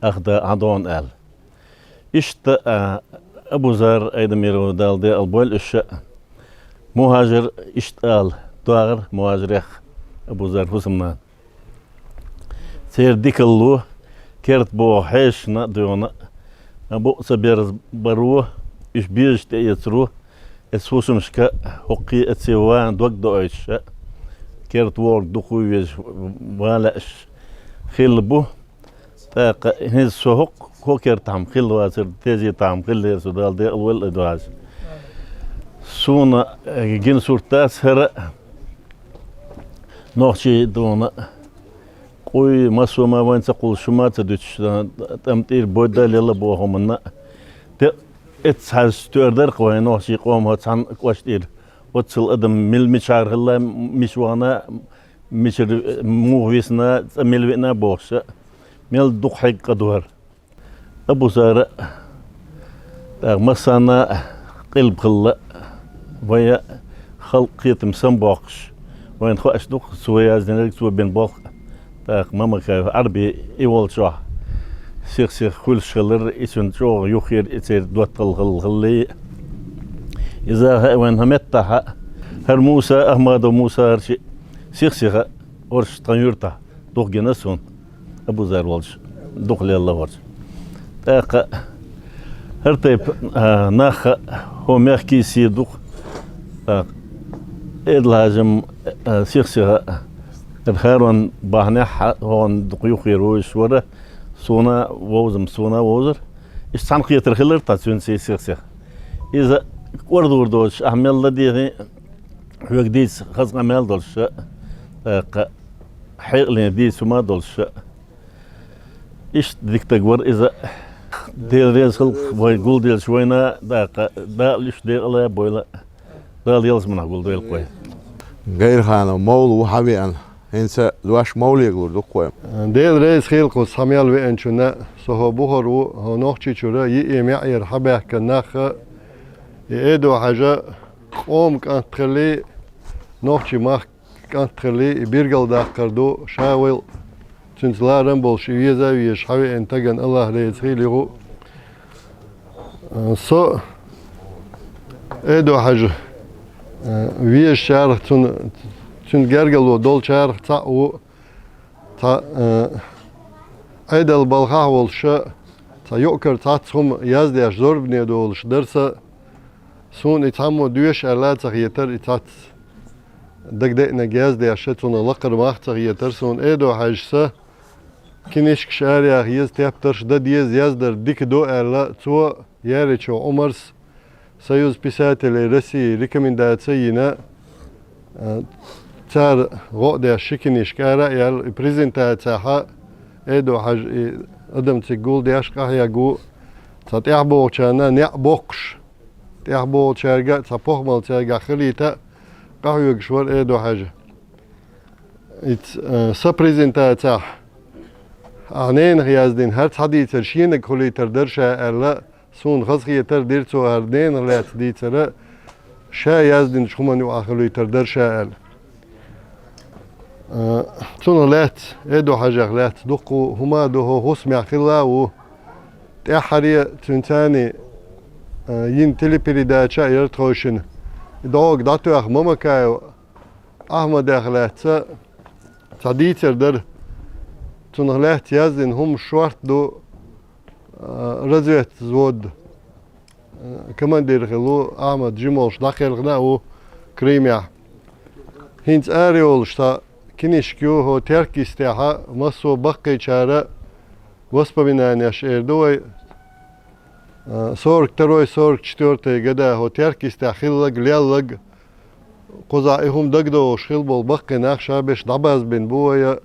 ах да Ӏадон аьлла. Иштта, а, Абузар Айдамиров, Дала декъала бойла уьш, мухӀажар иштта ала догӀар мухӀажарех Абузар ХӀусамнана. Церан дикалло, керта боху хьешашна а доьгӀна, а, букъ ца берзабаро, уьш безаш тӀеэцаро, эцу хӀусамашка хӀокхе а ца ван дог доуьйтуш, керта вогӀург дукха везаш ван лаьаш хилла бу. ТӀаккха хӀинца со хӀокху, хӀокху кертахь-м хилла вацара, тезетахь-м хиллера со, Дала декъала войла и догӀаш. Суна, э, гина сурт дац хӀара, нохчий дуна, къуй, массо а ма вайн ца кхуллуш, шу ма ца дуьтуш, э, тӀам тӀера бойда а лелла боху хӀуманна. Де, эцца хьаьжча, стоьар дара-кх вайн нохчий къомо цхьана кӀоштара. Оццул адам мила мичара хилла, мича вахана, мичара, э, муха висна, цӀа мила виъна бохуш, мел дукха хьегна къа ду хӀара. Абузара, тӀаккха массарна а къилба хилла, вай халкъан кхетам самабоккхуш, вайна хууш ду-кх цо яздинарг, цо бина болх. ТӀаккха Мамакаев Ӏарби и волчохь сих-сиха хуьлуш хилар, и цуьнан чӀогӀа юххера и церан доттагӀалла хилла хилла. Иза хаьа вайна хӀара меттахь, хӀара Муса, Ахмадов Муса, хӀара шиъ сих-сиха, хӀорш тхан юьртахь дукха гина суна. Абузар волчу дукха лелла хӀорш. ТӀаккха хӀара тайпа, а, нах а хӀокху мехкий сий ду-кх. ТӀаккха Эдал-Хьаьжа-м, а, сих-сиха, а, хӀара Харон бахьанехь а хӀокхунна дукха юххера вуьйш вара, суна вовза-м суна вовзара. Иштта цхьаьна кхетар хилар тхан цуьнца сих-сиха. Иза кӀордур доцуш, ахь мел ладегӀий, хьоьга дийца хаза къамел долуш, тӀаккха хьекъале дийца хӀума долуш, иштта дика стаг вара иза. Дела реза хилва вай гулделлачу вайна, тӀаккха Дала уьш декъала а бойла. Дала ялсаманехь гулдойла-кх вай. Гайрханов Мовла ву хьан веана. ХӀинца дош Мовлега лур ду-кх вай. Дела реза хила кхуза хьан мел веанчунна, со хӀокху бухара ву, хӀокху Нохчийчуьра йиъе-маьӀӀера хьабаьхкина нах а, и Эдо-Хьаьжа къоман кӀант хилла, нохчийн махкан кӀант хилла, и билгалдаккхар ду, ша вайл цуьнца ларам болуш, и веза а везаш хьавеана стагана АллахӀ реза хуьлда. Со Эдо-Хьаьжа, э, везачарах, цунна, цуьнан гергарло долчарах цхьаъ ву, цхьа, э, Ӏедал балхахь волуш, цхьа юкъ-кара цхьацца хӀума яздеш зорбане долуш дара сан. Суна и цхьаммо доьшу аьлла а ца хетара, и цхьацца дагадеънарг яздеш, цунах лакхара мах а ца хетара суна. Эдо-Хьаьжас, кинишкаш араяха еза, тептарш дан деза, яздар дика ду аьлла, цо, Яричев Ӏумарс, Союз писателей России рекомендаци йина, а, цара гӀо а деш, ши кинишка ара а яьлла, и презентацехь Эдо-Хьаьжа и адам цига гулдеш къахьегна ву, цхьа тӀаьхьабогӀучарна некъ боккхуш, тӀаьхьабогӀучаьрга а, цхьа похӀмалла цаьргахь хилийта а къахьоьгуш вара Эдо-Хьаьжа. Иц, э, сан презентацехь, ахь ненах яздина хӀара цхьа дийцар шенага хуьлуьйтур дара ша аьлла, суна хазахетар дира цо, хӀара ненах лаьцна дийцар, ша яздинчу хӀуманна юкъахь хуьлуьйтур дара ша аьлла. Э, цунах лаьцна, Эдо-Хьаьжех лаьцна дуккха хӀума а ду, хӀокху хӀусамехь хилла а ву. ТӀаьххьара цуьнан царний, э, йина телепередача а яра тхойшинна. И дӀогга дӀатоьхна Мамакаев Ахьмадех лаьцна цхьа дийцар дара. Цунах лаьцна яздина хӀума шорта ду, а, разведвзвода, а, командир хилла ву Ахьмад, жима волуш дӀакхелхина а ву Крымехь. ХӀинца арайолуш цхьа кинишка ю, хӀокху Теркйистехь массо а баккхийчара воспоминанеш эр ду вай. А, сорок второй, сорок четвёртый года хӀокху Теркйистехь хилларг, лелларг, кхузахь и хӀума дагадогӀуш хилла болу баккхий нах ша берш дӀабазбина бу вай,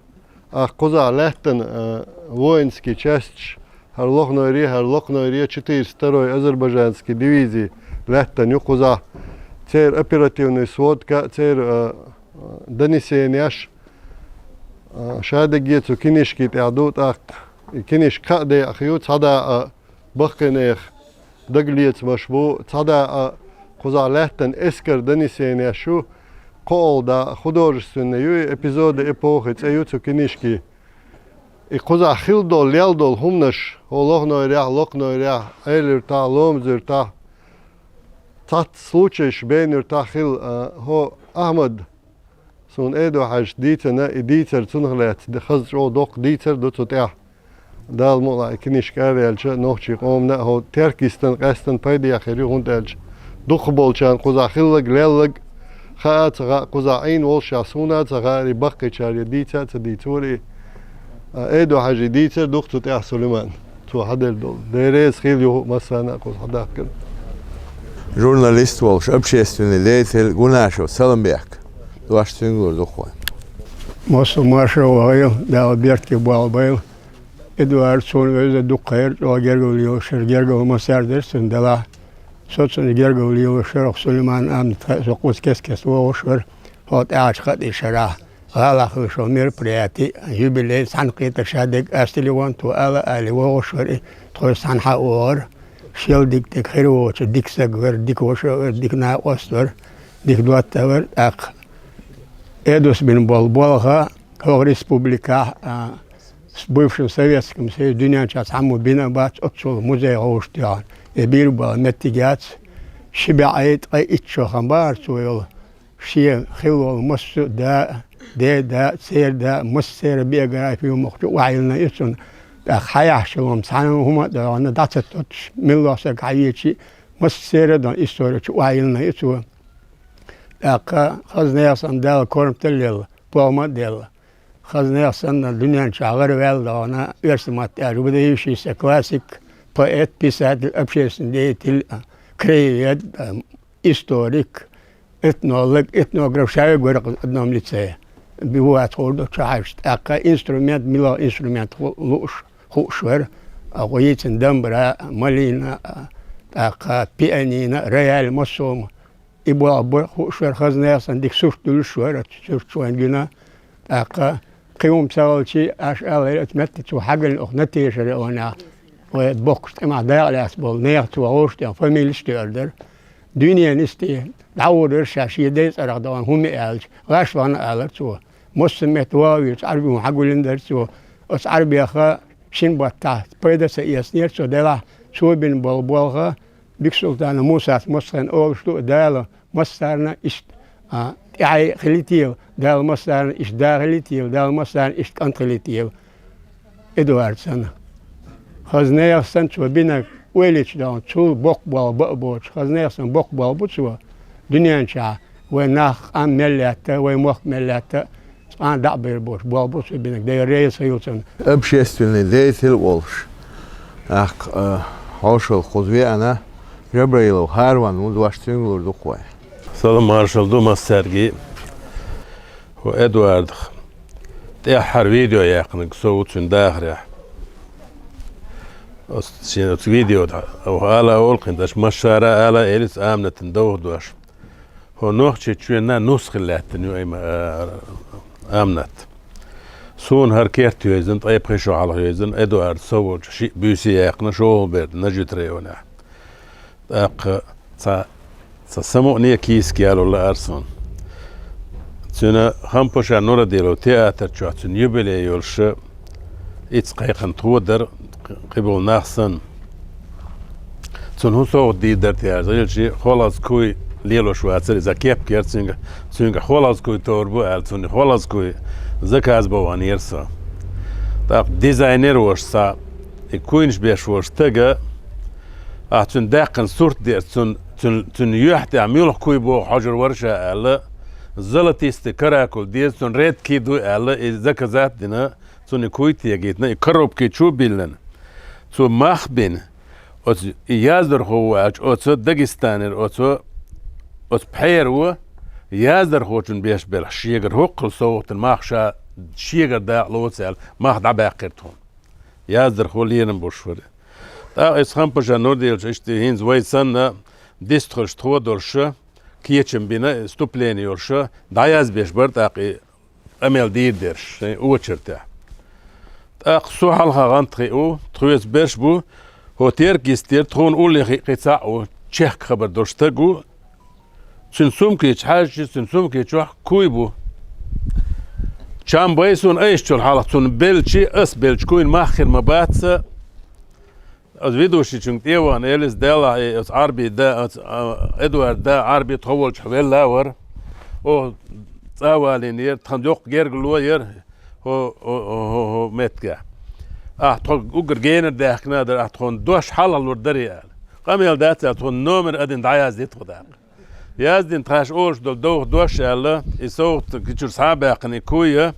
а, кхузахь лаьттан, а, воинский частьш, хӀара Лохнойре, хӀара Лохнойре, четыреста второй азербайджанский дивизи лаьттан ю кхузахь. Церан оперативный сводка, церан, а, донесенеш, а, ша дагге цу кинишки тӀехь ду, тӀаккха и кинишка кхаа декъах ю, цхьа дакъа баккхийнех дагалецамаш бу, цхьа дакъа кхузахь лаьттан эскар донесенеш ю, кхоалгӀа дакъа художественный ю, и «Эпизоды эпохи» цӀе ю цу кинишки. И кхузахь хилла долу, лелла долу хӀуманаш, хӀо Лохнойрехь, Лакхнойрехь, Ӏелуьртахь, Ломзуьртахь, цхьацца случайш Бейнуьртахь хилла, а, хӀо Ахьмад, суна Эдо-Хьаьжас дийцина, и дийцар цунах лаьцна, хаза чӀогӀа доккха дийцар ду цу тӀехь. Дала мукъалахь, и кинишка араелча, нохчийн къомана а, хӀо Теркйистан къаьстина пайдехь хир ю, хӀунда аьлча дукхахболчарна кхузахь хилларг, лелларг хаа а ца хаьа, кхузахь Ӏийна волуш а суна а ца хаьара, и баккхийчара я дийца а ца дийцора, и, а, Эдо-Хьаьжин дийцар ду-кх цу тӀехь, Сулайман. Цо хьаделла долу. Дела реза хуьлда юха а массарна а кхуза хьадахкар. Журналист волуш, общественный деятель Гунашев Саламбек. Дош цуьнга лур ду-кх вай. Массо а маршалла вахийла, Дала беркате болх бойла. Эдуард суна вевза дукха хьера, чӀогӀа гергарло лелош хир, гергарло массаьрга дара цунна делахь. Со цунна гергарло лелош хир, хӀокху Сулайман Ахьмад, со кхуза кест-кеста вогӀуш вара, хӀокху тӀаьхьарчу кхаа шарахь. ГӀалахь хуьлуш йолу мероприяти, юбилей, цхьаьнакхетар ша дерг астиле ван, тхо ала а али вогӀуш вара и, тхо цхьаьнхьа а вогӀура. Шел дика дерг хир воцу, дика стаг вара, дика ваша а вара, дика накъост вара, дика дотта а вара. ТӀаккха Эдос бина болу болх хӀокху республикахь, а, с бывшим Советским Союзом дуьнен чохь цхьаммо бина а бац, оццул музей гӀовшах тоьхна. И бийр болу меттиг яц, ши бӀе ткъе итт шо хан бахара цо йолу. Шен хилла волу массо а да а, деда а, церан да а, массеран биографи мохк чу охьайиллина ю цунна. ТӀаккха хьан яхьаш йолу цхьана хӀума а догӀана дӀа ца тоттуш, милла саг хьан вийчи, массеран а долу истори чу охьайиллина ю цо. ТӀаккха хаза нехан санна Дала корматалла елла, похӀма а делла. Хаза нехан санна дуьнен чохь гӀараваьлла догӀана, оьрсийн маттахь аьлча, выдающийся классик, поэт, писатель, общественный деятель, краевед, историк, этнолог, этнограф ша верг вара-кх одном лице. Бу вац хуур ду чохь хьаьжча, тӀаккха инструмент, мила инструмент ху-, лууш, хууш вара, а, хӀо йийцина домбра, малина, а, тӀаккха пианино, рояль, массо а хӀума. И болх бара хууш вара, хаза нехан санна дика сурт дуьллуш вара, сурт чу вайн гина. ТӀаккха кхин хӀума ца хилчи, аша аллара, оцу метте цо хьагаллина оха натешаре онехь, вай боккхачу тӀамехь дакъа лаьцна болу нехан цо гӀовшах тӀе фамилеш а тоьар дара. Дуьненан йисте дӀагӀур вара ша шен дайн цӀарах догӀана хӀума аьлча, гӀаш вахана алара цо. Массо а метта вогӀу вирчу Ӏарбин хьагуллина дара цо. Оцу Ӏарбеха шина баттахь пайда ца эцнера цо делахь, цо бина болу болх, Биксултанов Мусас массарна олуш ду, Дала массарна иштта, а, тӀаьхье хилийтийла, Дала массарна иштта да хилийтийла, Дала массарна иштта кӀант хилийтийла. Эдуард санна. Хаза нехан санна цо бинарг ойла йича догӀна, цул боккха болх бан а боцуш, хаза нехан санна боккха болх бу цо дуьнен чохь, вайн нах, къам мел лаьтта, вайн мохк мел лаьтта, цкъа а дӀа а бер боцуш болх бу цо бинарг, Дела реза хуьлда цунна. Общественный деятель а волуш, тӀаккха, а, хьошалгӀа кхуза веана Жабраилов Харон ву, дош цуьнга лур ду-кх вай. Салам маршалла ду массаьрга. ХӀо Эдуардах тӀаьххьара видео яьккхинарг со ву цуьнан дахарехь. Оцу шен оцу видео тӀехь ала олу кхин, аша массара а ала элира Аминатан довха дош. ХӀо Нохчийчоьнна нус хила лаьттина ю, айма, а, Аминат. Суна хӀара керта йовзина, ткъе пхи шо хьалха йовзина, Эдуард со волчу шиъ буьйса яьккхина, шолгӀа бер дан Нажи-Юьртара йолчу. ТӀаккха цхьа, цхьа самукъане кийсак яло лаьара суна. Цуьнан Хампаша Нурадилов театр чохь цуьнан юбилей йолуш, ицкъ кхайкхина тхо дара, кхиболу нах санна. Цунна хӀун совгӀат дийр дара те аьлча, хӀилча хӀолгӀазкуй лелош вацара иза, кепка яра цуьнга, цуьнга хӀолгӀазкуй товр бу аьлла, цунна хӀолгӀазкуй заказ бан ваханера со. ТӀаккха дизайнер волуш цхьа, и куйнаш беш волу стага, ахь цуьнан даьккхина сурт деара, цуьнан, цуьнан, цуьнан юьхь тӀехь муьлха куй боху хьожур вара ша аьлла, золотистый каракул деза, цунна редкий ду аьлла, и заказать а дина, цунна и куй тегийтина, и коробки чу а биллина. Цо мах а бина, оцу и яздархо ву аьлча, оцу Дагестанера, оцу, оцу пхьеро яздархочунна беш белахь, шегара хӀокхул совгӀатана мах ша шегара дакъа лоцу аьлла, мах дӀабаьккхира тхуна. Яздархо лерам беш вара. ТӀаккха иза Хампаша Нурадиловича иштта хӀинца вай санна, дистхуьлуш тхо долуш, кечам бина, вступление йолуш, дӀаязбеш бара тӀаккха и къамел дийр дерш, шайн очередехь. ТӀаккха со хьалха гӀантхи ву, тхоьца берш бу, хӀо Теркйистера тхуна уллехь и кхин цхьаъ ву, чехка хабар долуш стаг ву, цуьнан сумки чу хьаьжча, цуьнан сумки чохь куй бу. Чам бай суна айсчул хьалха цунна белчи, ас белчи куйна мах хир ма бац. Аз ведущийчунга тӀе вахана, элис Делахь, и ас Ӏарби да, ас, а, Эдуард да, Ӏарби тхо волчу велла вара. О, цӀа валийна яра, тхан доккха гергало яра, хӀо, хӀо, хӀо, хӀо, хӀо метта. Ахь тхо уггар генар даьхкина дара, ахь тхуна дош хьалха лур дарий аьлла. Къамел дац аьлла, тхуна номер один дӀаяздира тхо даккха. Яздина тхаьш олуш долу довха дош аьлла, и совгӀат кхин чуьра схьа а баьккхина, и куй а,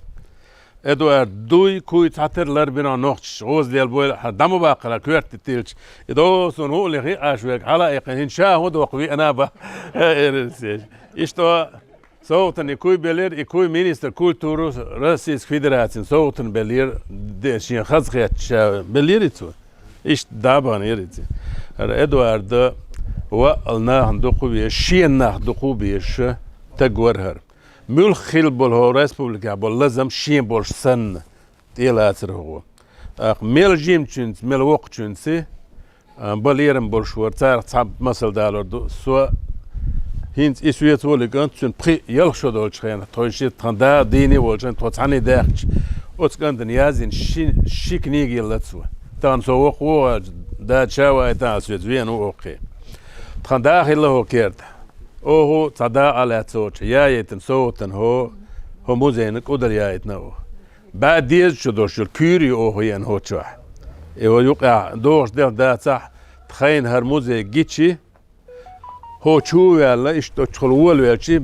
Эдуард дуй, куй цхьатера ларбина нохчаш, гӀоза лелабойла, хьан дӀа ма баккхара, коьрта тӀе тилча. И дов суна хӀуъа лихи Ӏаш верг, хьала а яьккхина, хӀинца ша хӀун доккха виъна бан, эр сеш. Иштта совгӀатана и куй белира, и куй министр культуры Российской Федерацин совгӀатана белира, де, шен хаза хетта ша белира и цо. Иштта дӀа а бахана яра и ци. ХӀара Эдуарда ваъал нахана дукха везаш, шена нах дукха безаш стаг вара хӀара. Муьлхха хилла болу хӀо республикехь болу лазам шен болуш санна, тӀелацара хӀо. ТӀаккха мел жимачуьнца, мел воккхачуьнца, а, бан лерам болуш вара, царах цхьа масал далур ду. Со хӀинца и соьца волу и кӀант, цуьнан пхи-ялх шо долчу хенахь, тхойшиъ тхан да дийне а волчу хенахь, тхо цхьаьна даьхча, оцу кӀантана яздина ши, ши книга елла цо. Тахана со воккха вогӀу, да ша ваийтахьа соьца вена ву оккхий. Тхан да хилла хӀо керта. Оха цхьа дакъа а лаьцна цо яийтина совгӀатана хӀо, хӀо музейна кӀудал яийтина оха. БӀе дезачу долуш йолу куьйре оха еана хӀо чохь. И хӀо юкъахь догӀуш делахь дацахь, тхайна хӀара музей гичи, хӀо чу а ваьлла, иштта оццул волавелчи,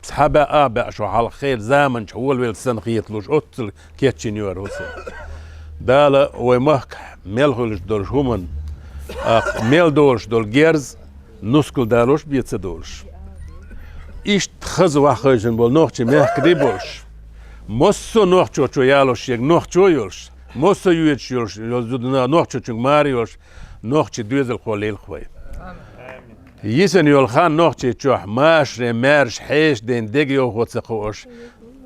цхьа бӀе а бӀе шо хьалха хилла заманчохь волавелла санна хеталуш, оццул кечйина ю хӀара хӀусам. Дала вай махкахь мел хуьлуш долуш хӀуманна, а, мел долуш долу герз, нускал далош бен ца долуш. Иштта хаза ваххайшина болу нохчий мехкарий болуш. Массо а нохчочо ялош шега нохчо а йолуш, массо а йоьдуш йолуш, йолу зуда нохчочуьнга мара йолуш, нохчий доьзалхо лелахь вай. Йисина йолу хан Нохчийчохь машаре маьрша хьеша дайна дегайовхо ца кхоош,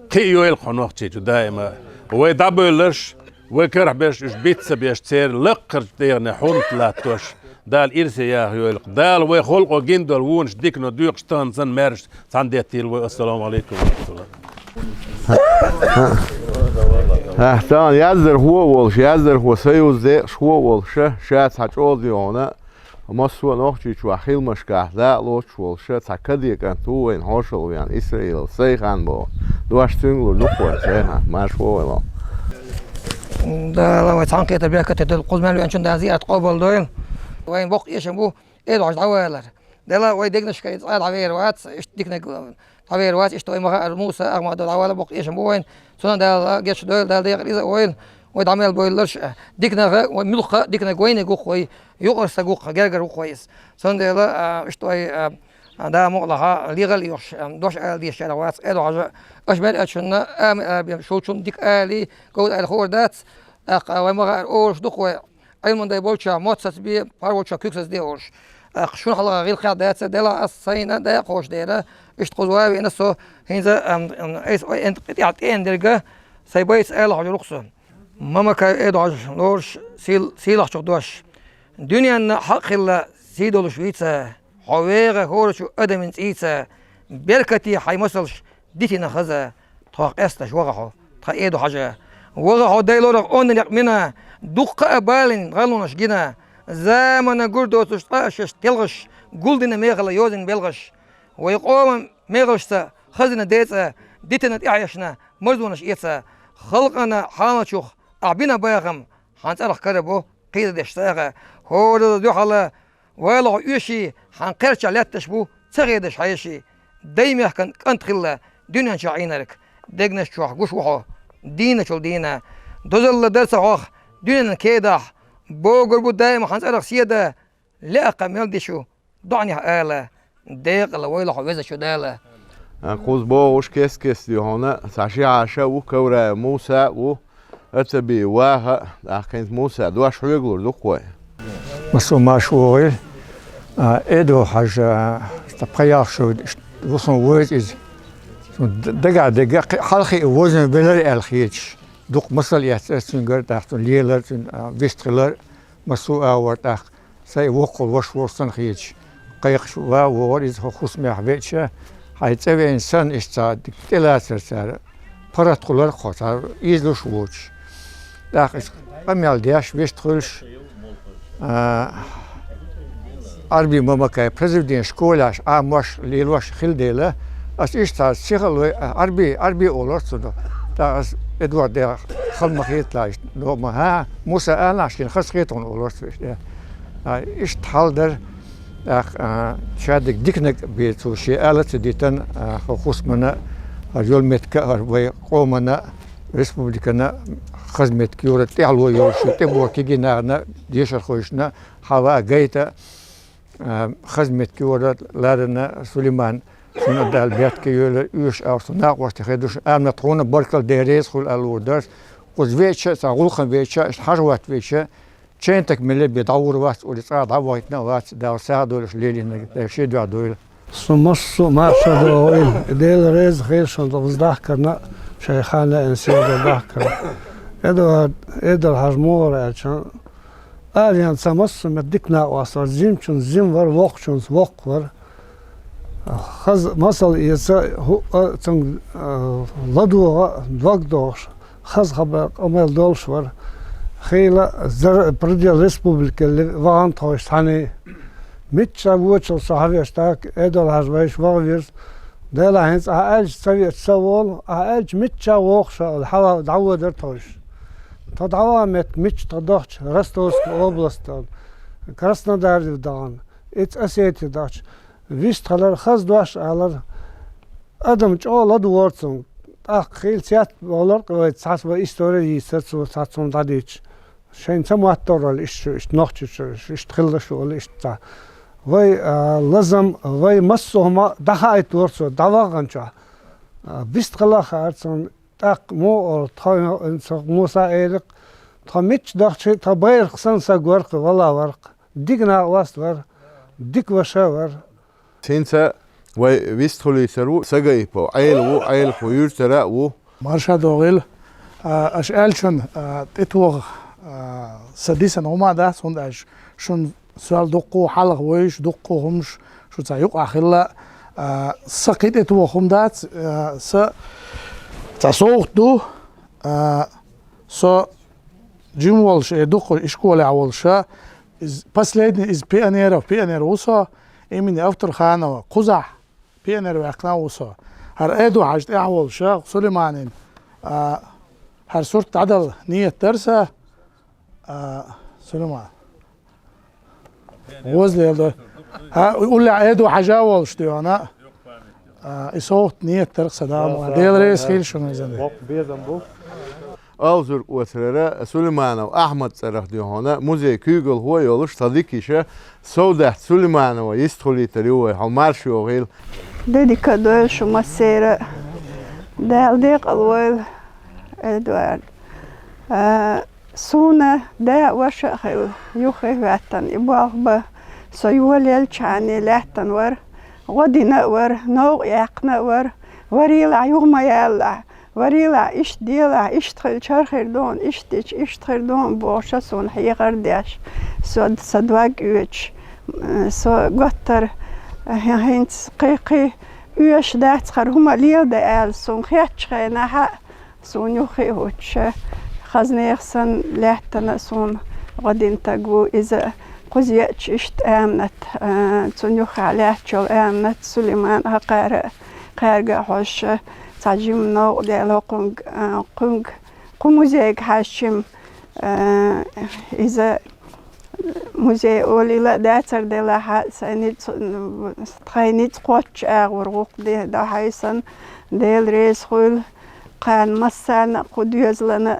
кхин а йойла хьо Нохчийчу даима. Вай дӀабевлларш, вай карахь берш уьш биц ца беш, церан лаккхарчу дегӀане хьурмат латтош, Дала ирсе яха йойла. Дала вай халкъо гина долу вонаш дикано доькъуш тахана санна маьрша цхьаьна деттийла вай. Ассаламу алейкум ва рахматуллах. Ахь тахана яздархо а волуш, яздархо союз декъашхо а волуш, ша цхьа чӀогӀа дегӀана, массо а Нохчийчохь хиламашкахь дакъа лоцуш волуш, цхьа каде кӀант ву вайна хьошалгӀа веана, Исраилов Сайхан боху. Дош цуьнга лур ду-кх вай, Сайхан, марша вогӀийла. Дала вай цхьаьнакхетар беркате дойла, кхуза мел веанчун Дала зиярат къобалдойла. Вайна боккха эшам бу Эдуард дӀавалар. Дала вай дегнашка и цкъа дӀавер вац, иштта диканиг дӀавер вац, иштта вай ма-хаъара Муса, Ахмадов дӀавала боккха эшам бу вайна. Цунна Дала гечдойла, Дала декъар иза а войла, вай дӀа мел бовлларш а. Диканах а, вай муьлхха а диканиг вайниг ву-кх вай, юкъара стаг ву-кх, гергара ву-кх вай иза. Цундела, а, иштта вай, а, а, да мукъалахь легӀал а йохуш, а, дош ала дезаш чарах вац Эдуард-Хьажа. Аша мел аьллачунна, а, ма ала бен шулчунна дика алий, говза алий хуур дац. ТӀаккха вай ма-хаъара олуш ду-кх вай, Ӏилман дай болчохь мотт сацабе, пхьар волчохь куьг сацаде олуш. ТӀаккха шуна хьалха гӀиллакхехь дац, делахь ас сайна дакъа хууш дера, иштта кхуза ван а веана со, хӀинца, ам, ам, айса вай эн-, тӀехь тӀеэна дерг, сайн байца ала хьожур ву-кх со. Мамакаев Эдуард-Хьажа лоруш сийл-, сийлахьчух дош. Дуьненна хьакъ хилла сий долуш вийца, хьо вегӀа хӀорачу адамийн цӀийца, беркате хьайн масалш дитина хаза, тхох къесташ ваха хьо, тхан Эду-Хьажа. Ваха хьо дай лорах онда некъ мина, дуккха а балийна гӀалонаш гина, заманан гур доцуш цкъа а шаьш телхаш, гулдина мехала йозийна белхаш. Вай къоман мехалшца хазина децӀа, дитина тӀаьхьешна марзонаш эца. Халкъана хьалачух ахь бина бахам хьан цӀарах карабо кхийдадеш сагӀа. ХӀораза дуьхьала валахь оьший, хьан кхерчахь лаьтташ бу ца хедаш хьеший. Дай мехкан кӀант хилла дуьнен чу Ӏийнарг, дегнаш чохь гуш ву хьо дийначул дийна. Дозалла дар ца хьох дуьненан кедахь, богур бу даима хьан цӀарах седа, лаьа-кха мел дичу доӀанехь ала, декъала войла хьо Везачу Дала. А, кхуза бохуш кест-кеста ю хьуна, цхьа ши хьаша а ву, Кавраев Муса а ву, Ацаби ваха а, тӀаккха хӀинца Муса дош хьоьгалур ду-кх вай. Массо а марша вогӀийла. А, Эду-Хьажа, а, ста пхи-ялх шо ву суна вайца иза. Суна д-, дагахь дерг, кхи-, хьалхе а возам велар аьлла хеташ. Дукха масал эцна ас цуьнгара, тӀаккха цунна лелар, цуьнан, а, вистхилар, массо а агӀор тӀаккха. Сайн воккхал ваша волуш санна хеташ, кхайкхаш ван а вогӀура иза хӀокху хӀусамехь веача, хьайн цӀа веана санна, иштта цхьа дика тӀелацара цара. паргӀатхулар кхо, цхьа ийзалуш воцуш. ТӀаккха иза къамел деш, вист хуьлуш, а, Ӏарби Мамакай произведенеш школаш Ӏамош, лелош хилла дела, ас иштта цхьа сихалой, а, Ӏарби, Ӏарби олура цунах. ТӀаккха ас Эдуард, хала ма хеталахь иштта, но ма хӀа, Муса аьлла, шена хаза хетахь олура цо иштта. А, иштта хьал дара, тӀаккха, а, шадерг диканиг бен цо шен ала ца дитина, а, хӀара хӀусамна, хӀара йолу меттиг а, хӀара вай къомана, республикана хаза меттиг йора, тӀаьхьало йолуш ю, тӀебогӀу кегийнахана, дешархойшна, хьава а гайта, а, хаза меттиг йора, ларана Сулейман, шуна Дала беркате йойла, оьшуш а, цу накъостий хир ду шун, амма тхуна баркалла, Дела реза хуьлда аьлла луур дара. Кхуза веача, цхьа гӀуллакхана веача, иштта хьажа хӀоттавеача, чайна тӀе мел бен дӀагӀур вац, уьш цкъа дӀавахийтина а вац, Дала сагӀа дойла уьш лелийнарг, Дала шен дуьхьа дойла. Со массо а марша догӀийла, Дела реза хуьлда шуна, тхо ваздахкарна, шайн ханна а, эн седа дахкарна. Эдуард, Эдуард-Хьаьжа муха вара аьлча, Алиан ца массо а метта дика накъост вара, жимачунца жима вара, воккхачунца воккха вара. Хаза масал эца, хӀуъа а цуьнга, а, ладогӀа а, дог дохуш, хаза хабар къамел долуш вара. Хийла зар-, предел республики вахана тхойша цхьаьний. Мичча вочул со хьавеача, тӀаккха Эдуард-Хьаьжа вайша ваха вирза. Делахь, хӀинца ахьа аьлча ца веача ца волу, ахьа аьлча мичча воху ша олу, хьала дӀавоьдура тхойша. Тхо дӀаваха метта мичча тхо дахча, Ростовская область, Краснодар ю дахана, иза Осетия дахча. Вистхилар, хаза дош алар. Адам чӀогӀа ладугӀура цунна. ТӀаккха хийла цец а волура вай, цхьацца вай истори а йийцира цо, цхьацца хӀума дӀадийцча. Шайна ца моттура вай иштта шу, иштта нохчий шу, иштта хилла шу олу иштта цхьа. Вай, а, лазам, вай массо а хӀума дӀахаийтора цо, дӀаваханчохь. А, вистхила а хаьара цунна, тӀаккха муха олу, тхо, ца Муса элира-кх, тхо мичча дахча, тхо байракх санна саг вара-кх, вала вара-кх. Дика накъост вара, дика ваша вара. ХӀинца вай вистхуьлуьйтур ву Сагаипов Ӏела ву, Ӏелахо юьртара а ву. Марша догӀийла, а, аша аьллачунна, а, тӀетоха, а, сан дисина хӀума дац, хӀунда аьлча шуна сол дуккха а хьалха вевзаш, дуккха а хӀумнаш шу цхьа юкъахь хилла, а, сан кхин тӀетоха хӀума дац, а, сан цхьа совгӀат ду, а, со жима волуш, э, дуккха ишколехь волуш, а, Из последний из пионеров, пионер ву со, имени Автурханова, кхузахь пионер ваьккхина ву со. ХӀара Эду-Хьаьжа тӀехь волуш, Сулейманин, а, хӀара сурт дӀадала нийят дара сан, а, Сулейман. Возле ду. ХӀа, уллехь Эду-Хьаьжа волуш ду хьуна. А, и совгӀат нийят дара сан, Дала ма-, Дела реза хийла шуна иза. Алзург оцарара Сулейманов Ахьмад цӀарах ду хьуна, музей куьйгалхо а йолуш, тхан дика йиша Совдат Сулейманова йистхуьлуьйтур ю вай, хьо марша йогӀийла. Де дика а дойла шу массеран, Дала декъал войла, Эдуард. А, суна да а, ваша а хилла, юххе а хӀоьттина, и болх бан со йолаеллачхьана лаьттина вара, гӀо дина а вара, новкъа яьккхина а вара, варийлахь, юха ма ялалахь, варийлахь, иштта делахь, иштта хилча хӀара хир ду хьуна, иштта дича иштта хир ду хьуна бохуш а суна хьехар а деш, со, сан дог оьцуш, м, со готтара, хӀин-, хӀинца кхин-кхин оьшуш дац хӀара хӀума леладан аьлла, суна хеттачу хенахь а, суна юххе а хӀуттуш, хаза нехан санна лаьттина а суна гӀо дина стаг ву иза, кхуза еача иштта Аминат, а, цунна юххехь лаьтташ йолу Аминат, Сулейман а кхара, кхаьрга а хьожуш, цхьа жима новкъа даьлла хӀокхуьнга, а, кхуьнга, кху музейга хьаьжча-м, а, иза музей олийла а дацара делахь а, сайн ницкъ, тхайн ницкъ кхоччуш агӀор гӀуллакх де дӀахьийсина, Дела реза хуьлда кхарна массарна а, кху доьзална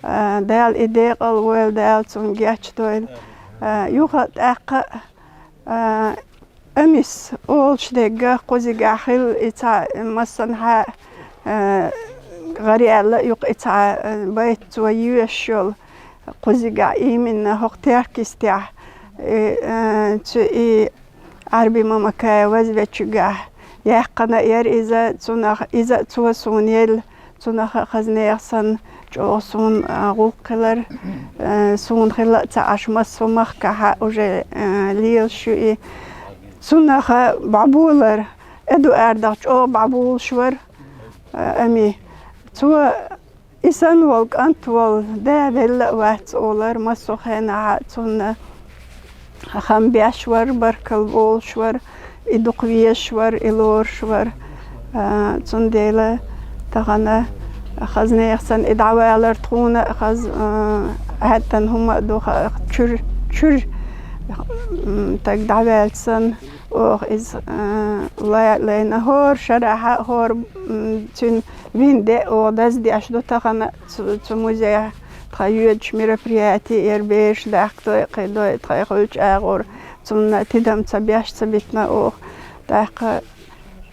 а, а, Дала и декъал войла, Дала цунна гечдойла. А, юха тӀаккха а, а, Амис олуш дерг кхузигахь хилла, и цхьа массанхьа, а, гӀараьлла а ю-кх и цхьа, а, байт цо йоьшуш йолу, кхузигахь именно хӀокху Теркйистехь, и, а, цу и Ӏарби Мамакаев вазвечуьгахь яьккхина а яра иза, цунах, иза а цо суна елла, цунах а хаза нехан санна чӀогӀа суна, а, гӀуллакх хилар, а, суна хилла а ца Ӏаш, массо а махкахь а уже, а, лелаш ю и. Цунах а бӀобулар, Эдуардах чӀогӀа бӀобулуш вара, а, Ами. Цо и санна волу кӀант волу да велла а вац олар, массо а хенахь цунна хам беш вара, баркалла волуш вара, и дукха везаш вара, и лоруш вара. А, цундела тахана хаза нехан санна и дӀавалар тхуна а хаза, а, хӀаьттина хӀума а ду, ха-, чуьра, чуьра, м, таг дӀаваьлча санна, оха иза, а, ла-, лайна хӀора шарахь а, хӀора, м, цуьнан вина де а оха даздеш ду тахана цу, цу музейхь. Тхан йоьдучу мероприяти яра, бераш дахкадой, кхидой, тхайн хуьлучу агӀор цунна тидам ца беш ца битина оха. ТӀаккха,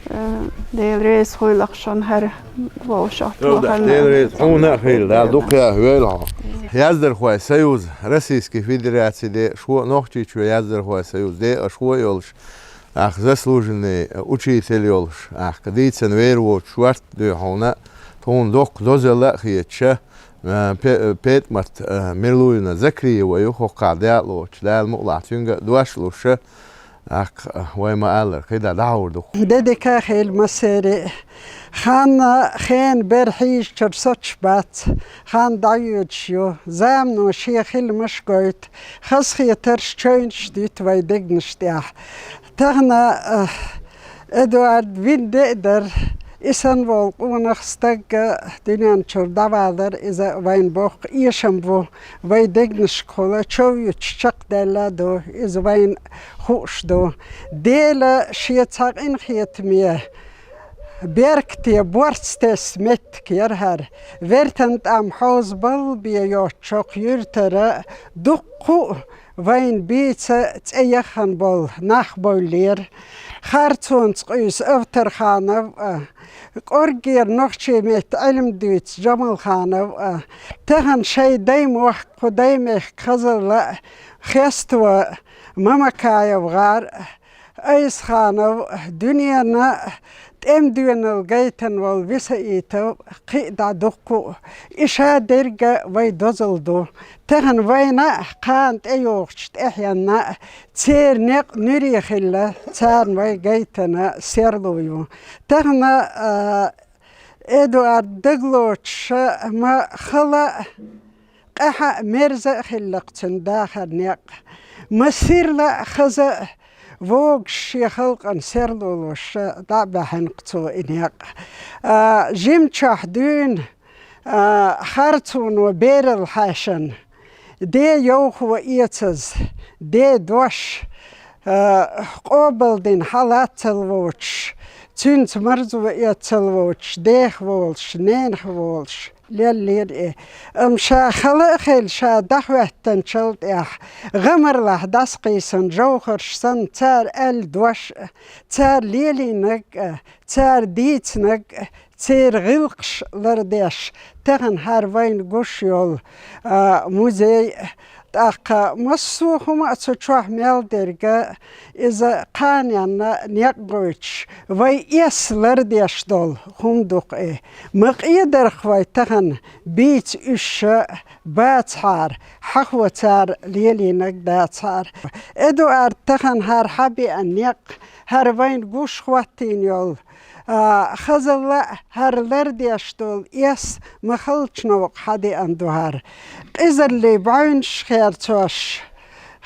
э, Дела реза хуйла-кх шуна хӀара вовшах. Йо, да, тохарна. Дела реза хьуна а хуьйла, Дала дукха яхьийла хьо. Яздархойн союз, Российский Федераци де а, шо а Нохчийчоь яздархойн союз де а, шо а йолуш, ах, заслуженный учитель йолуш, ах, дийцина вер воцуш ворт дуй хьуна, тхуна доккха дозалла а хеташ, Э, Пе-, Петмарт, э, Мирлуевна Закриева ю, хӀокхахь даьлла воцуш, Дала мукъалахь цуьнга а дош а луш, аккха, вай ма-аллара, кхидӀа дӀахьур ду. Де дика а хила массеран а. Хан, хенан бер хьийзачуьра соцуш бац, хан дӀайоьдуш ю, замано шен хиламаш а гойту, хазахетарш, чевнаш а дуьту вайн дегнаш тӀехь. Тахана, э, Эдуард вина де а дара, и санна волу къонах стаг а дуьнен чуьра дӀавалар, иза вайна боккха эшам бу, вайн дегнашкахула чов юьтуш чекхдаьлла а ду, иза вайна хууш ду. Дела шен цхьа къинхетаме, беркате борц тесна меттиг яра хӀара. Вертан тӀам хьоза балла бен йоцучу хӀокху юьртара дуккха а вайна бийца цӀе яхана болу нах бевллера. Харцонца къуьйсу Авторханов а, кӀорггера нохчийн меттан Ӏилма дуьйцу Джамалханов а, тахана шайн даймохк, кху даймехкан хазалла а хесто Мамакаев гӀар а, Айсханов а, дуьненан тӀеман доьналла гайтина волу Висаитов а, кхин а дӀа дуккха а, и ша дерг а вайн дозалла ду. Тахана вайна а кхана тӀейогӀучу тӀаьхьенна а церан некъ нуьре хилла, царна вай гайтина серло ю. Тахана, а, Эдуард дагалоцуш ма хала а, къаьхьа а, мерза а хилла-кх цуьнан дахар некъ. Ма сирла а, хаза а, вогуш шен халкъана серло луш дӀа а баьхьина-кх цо и некъ. А, жимчохь дуьйна, а, харцоно бералла хьаьшна, ден йовхо эцаза, ден дош, а, къобалдина хьан лацал воцуш, цуьнца марзо эцал воцуш, дех волуш, ненах волуш, леллера и. Амма ша хала а хилла, ша дӀахӀоьттинчул тӀаьхьа, гӀамарлахь дӀасакхийсина жовхӀарш санна, цара аьлла дош а, цара лелийнарг а, цара дийцинарг а, церан гӀиллакхаш лардеш, тахана хӀара вайна гуш йолу, а, музей, тӀаккха массо а хӀума а цу чохь мел дерг а, иза кханенна некъ гойтуш, вай эс лардеш долу хӀума ду-кх и. Ма къедарх вай тахана бийца уьш а бацахьара, хьахо цара лелийнарг дацахьара. Эдуард тахана хӀара хьан беана некъ, хӀара вайна гуш хӀоттийна йолу, а, хазалла а, хӀара лардеш долу эс ма халчу новкъа хьан деана ду хӀара. Къизаллин бӀаьвнаш херцош,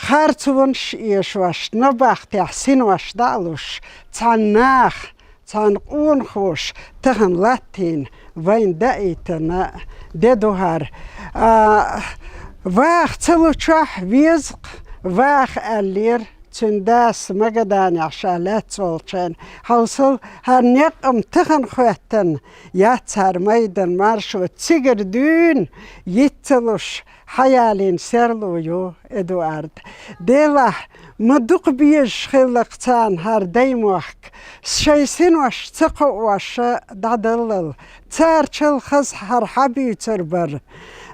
харцонаш эшош, набахтехь синош дӀа а луш, цхьана наха, цхьана къонахоша тахана латтийна вайна даийтина де ду хӀара. А, ваха ца лучохь веза-кх, ваха аьллера цуьнан дас Магаданехь ша лаьцна волчу хенахь. Хьовсал, хӀара некъ-м тахана хӀоьттина яц хӀара майдан маршо, цигара дуьйна йиц ца луш хьаялийна серло ю Эдуард. Делахь, ма дукха безаш хилла-кх царна хӀара даймохк, шайн синош ца кхоош дӀадаллал, царчал хаза хӀара хьан буьйцур бара.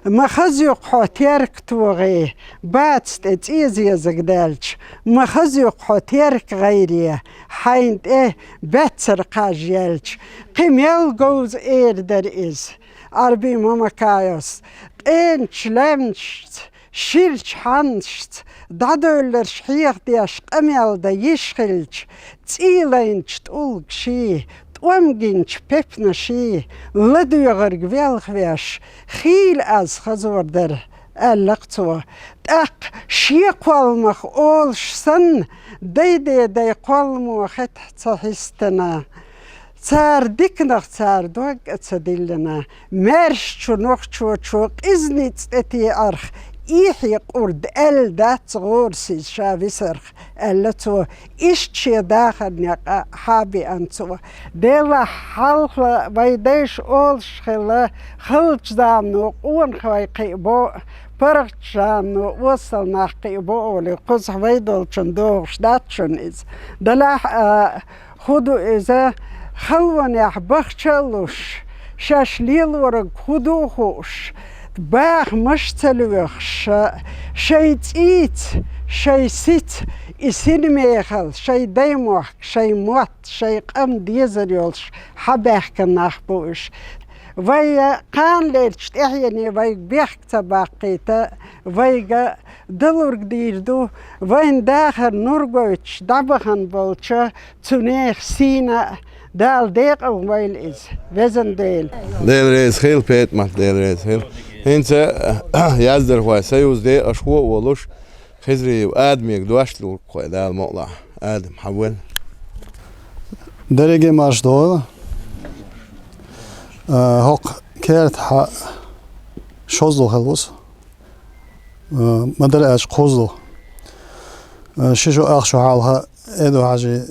Ма хаза ю-кх хьо терка тогӀий, баца тӀе цӀен зезаг даьлча, ма хаза ю-кх хьо терка гӀайре, хьайна тӀе баьццара кхаж яьлча, кхин мел говза эр дара иза. Ӏарби Мамакаевс, къеначу лаьмнашца, ширачу хьаннашца дӀадоьлларш хьехадеш къамел дан йиш хилча, цӀийлайначу тӀулгаший, омгинчу пепнаший ладоьгӀарг велхавеш, хийла аз хазор дара, аьлла-кх цо. ТӀаккха шен кхолламах олуш санна, дай-дай-дай кхолламо хетахь ца хьистина. Цара диканах цара дог а ца диллина, маьршачу нохчочо къиза ницкъ тӀетеӀарх, эхье къурд аьлла дац гӀорасиз ша висарх, аьлла цо, иштта шен дахаран некъ хьа а беана цо. Делахь хьалха вай дайша олуш хилла, халчу замано къонахой кхиабо, паргӀатчу замано осал нах кхиабо олий, кхузахь вай долчунна догӀуш дац шуна иза. Делахь а, хӀун ду иза, халонехь бахча а луш, шаьш лелориг хӀун ду а хууш, бахамаш а ца лоьхуш, шайн цӀийца, шайн сица, и синмехалла, шайн даймохк, шайн мотт, шайн къам дезар йолуш хьабаьхкина нах бу уьш. Вай кхана лелачу тӀаьхьене вайга бехк ца баккхийта, вайга далург дийр ду, вайн дахар нур гойтуш дӀабахана болчу цу нехан сийна а, Дала декъал войла иза, везан Дела. Дела реза хила, ПетӀамат, Дела реза хила. ХӀинца яздархой союз декъашхо а волуш, Хизриев Адамега дош лур-кх вай, Дала мукъалахь. Адам, хьан ван? Дерриге марш догӀийла. А, хӀокху кертахь шозлагӀа хилла ву со. А, ма-дарра аьлча, кхозлагӀа. А, ши шо ах шо хьалха Эдо-Хьаьжин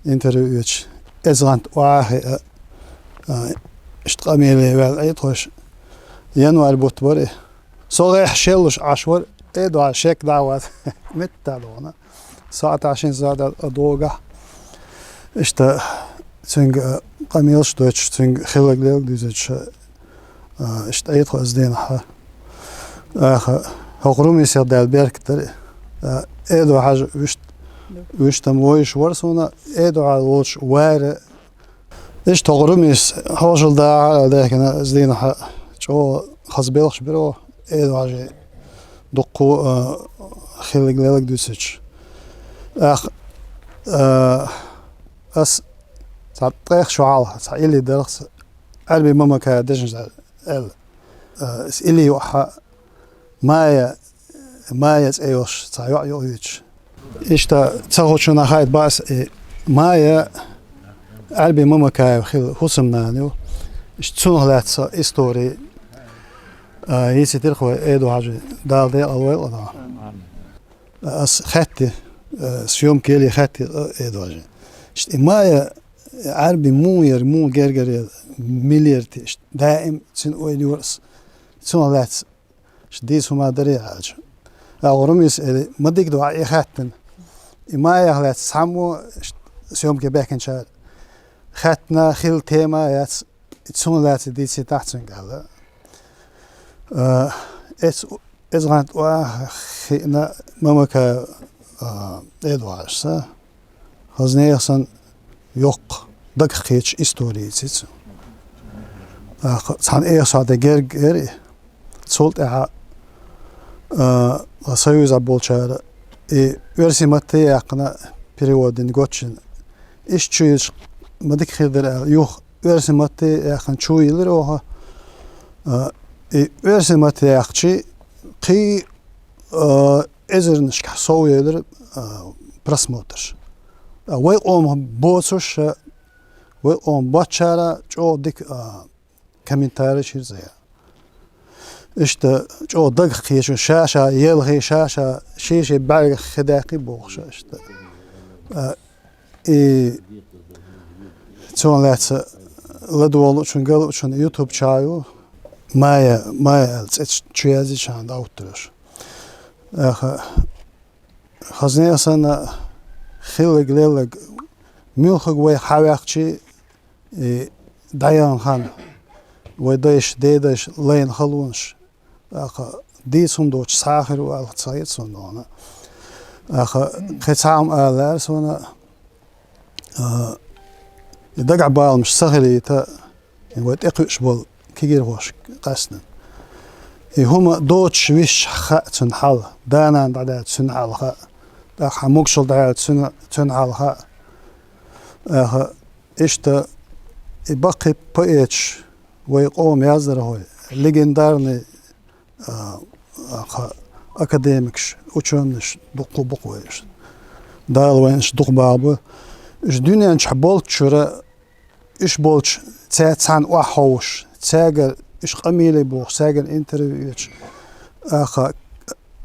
интервью оьцуш, эцу гӀант охьа а хиъна, а, иштта къамеле ваьлла Ӏе тхойша. Январь бутт бара и. Со гӀеххьа шеллуш Ӏаш вара, Эдо-Хьаьжа шек дӀа а вац, меттахь догӀуна. СаӀатехь шина сахьтехь а догӀахь, иштта цуьнга къамелаш дойтуш, цуьнга хилларг-лелларг дуьйцуьйтуш, а, иштта Ӏе тхо оцу дийнахь. Аха, хӀокху Румисех даьлла беркат дара. А, Эдо-Хьаьжа вуьшт-, вуьшта-м вовзаш вара суна, Эдо-Хьаьжа волчу вара. Иштта хӀокху Румис хьошалла дахьара аьлла даьхкина, оцу дийнахь чӀогӀа хаза белхаш бира оха, Эдо-Хьаьжин дуккха а, хилларг-лелларг дуьйцуьйтуш. Аха, а, ас цхьа ткъех шо хьалха, цхьа илли дарх аса, Ӏаьрби Мамакаев дешнаш аьлла. А, аса илли юкъахь Майя, Майя цӀе йолуш цхьа йоӀ юкъа юьйцуш. Иштта ца хуучунна хаийта бац и, Майя Ӏаьрби Мамакаев хилла хӀусамнана ю. Иштта цунах лаьцна истори, а, йийцийтира-кх вай Эдо-Хьаьжин, Дала декъал войла цунах. Ас хаьттира, а, съёмка яле хаьттира, а, Эдо-Хьаьжин. Иштта и Майя Ӏаьрби муха яра, муха гергара яра, мила яра те, иштта даим цуьнан ойла йора ас. Цунах лаьцна Ш дийца хӀума дарий аьлча. Агур ма йиса эли, ма дика ду хьан и хаьттина. И Майях лаьцна цхьаммо ш-, съёмке баьхкинчара хаьттина хилла тема яц, цунна лаьцна дийцийтахь цуьнга аьлла. А, эц-, эцу гӀант охьа хиъна Мамака, а, Эдуарда. Хаза нехан санна йоккха дагах кхеташ истори ю цуьнан. ТӀаккха цхьана эха схьа де герга яра и. Цул тӀаьхьа, а, союзехь болчара и оьрсийн матте а яьккхина, перевод дина гочйина. Иштта чу йилча ма дика хир дара аьлла, юха оьрсийн матте а яьккхина чу йиллира оха. А, и оьрсийн матте яьккхича, кхин, а, эзарнашкахь сов йелира, а, просмотрш. А вай къомах боцуш, а, вай къомах боцчара чӀогӀа дика, а, комментарий шира зая. Иштта чӀогӀа дагах кхечу, ша-ша елхий, ша-ша шен-шен бӀаьргах хи даьккхий бохуш иштта. А, и цунна лаьцна ладогӀа луучун, ган луучун YouTube чӀа ю, Майя, Майя аьлла цӀе чу язйича дӀахӀуттур ю аш. Аха, хаза нехан санна хилларг-лелларг муьлхарг вай хьаваьккхича, и дӀаяхана хан, вай дайша, дедайша лайна халонаш, аха, дийца хӀума доцуш схьа а хир ву аьлла ца хета суна догӀна. Аха, кхин цхьа хӀума ала лаьара суна, а, и дагахь баламаш ца хилийта, и вай тӀекхуьуш болу кегийрхошка къаьстина. И хӀума доцуш висча хаьа цуьнан хьал, да-нана дӀадаьлча цуьнан хьал хаьа, тӀаккха хьан могушалла дӀаяьлча цуьнан, цуьнан хьал хаьа. Аха, иштта и баккхий поэташ, вай къоман яздархой, легендарный, а, а, кха, академикаш, учёныш дукха бу-кх вай уж. Дала вайна уж дукха бахабойла. Уж дуьнен чу болччара, уж болчу цаьрца цхьаьна охьаховшаш, цаьргара уж къамеле бохуш, цаьргара интервью эцаш, а, кха,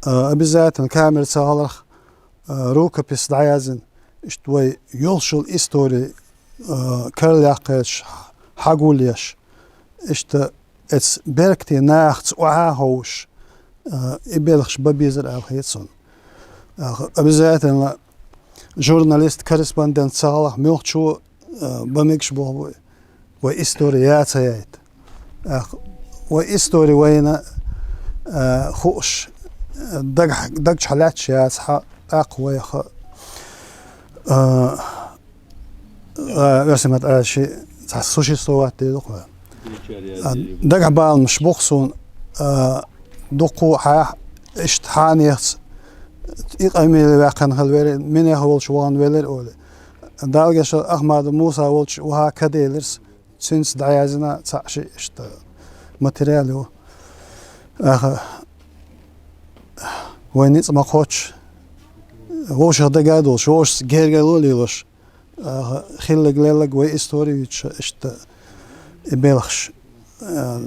а, обязательно камера ца хиларх, а, рукопись дӀаяздина, иштта вай йолуш йолу истори, а, караяккхийташ, хьагулъеш, иштта эцу беркате нахаца охьа а ховшаш, а, и белхаш бан безар аьлла хета суна. А, обязательно журналист, корреспондент ца хиларх муьлххачо, а, бан мегаш боху вай, вай истори яц а яйта. Ах, вай истори вайна, а, хууш, а, дагахь-, дагчохь лаьтташ яцахь, тӀаккха вайх, а, а, Оьрсиймат Ӏаьржа ши цхьа существовать дийр ду-кх вай. А, дагахь баламаш бу-кх суна, а, дуккха хьа-, иштта хьанехца и къамеле ваьккхина хила велира, минех волчу вахана велира олий. Дала гешал Ахмадов Муса волчу ваха каделира, цуьнца дӀаяздина цхьаъ шиъ иштта материал ю. Аха, вай ницкъ ма кхоччу, вовшах дага а долуш, вовшашца гергарло а лелош, аха, хилларг-лелларг вай истори юьйцуш, иштта и белхаш, а,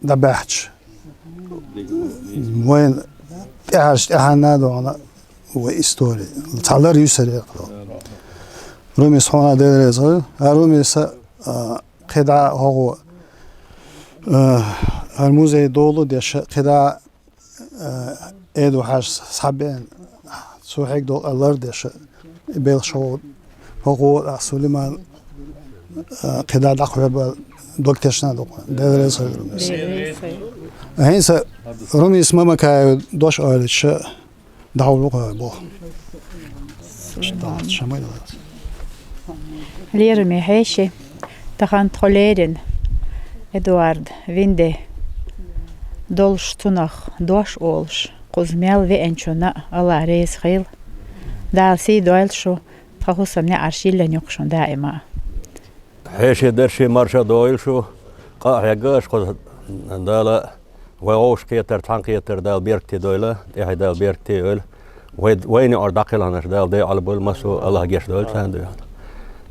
дӀабаьхча, вайн тӀаьхьарчу тӀаьхьенна а догӀна вай истори. Цхьа лар юьсур яра. Румис, хьуна Дела реза хуьлда. А, Румиса, а, кхидӀа а хӀокхо, а, хӀара музей долу а деш, кхидӀа а, а, Эду-Хьаьжас схьабеана, цо хьегна долу къа лардеш, и белхаш хӀокхо, хӀокхо а Сулайман, а, кхидӀа дӀакхоьру бала дог тешна а ду-кх, Дела реза хуьлда Румиса. ХӀинца Румис Мамакаев дош ойлича, дӀахьур ву-кх боху. Лераме хьеший, тахана тхо лерина Эдуард Винде долуш цунах дош олуш, кхуза мел веанчунна а Алла реза хуьлда. Дала сий дойла шу, тхан хӀусам неӀарш йиллина ю-кх шун даима а. Хьеший, дерший, марша дойла шу, къа а хьегна аша кхуза, Дала вай вовшахкхетар, цхьаьнакхетар Дала беркате дойла, тӀаьхье Дала беркате а йойла. Вай, вайна юкъара дӀакхелхинарш Дала декъала бойла, массо а Аллах гечдойла царна дуьхьал.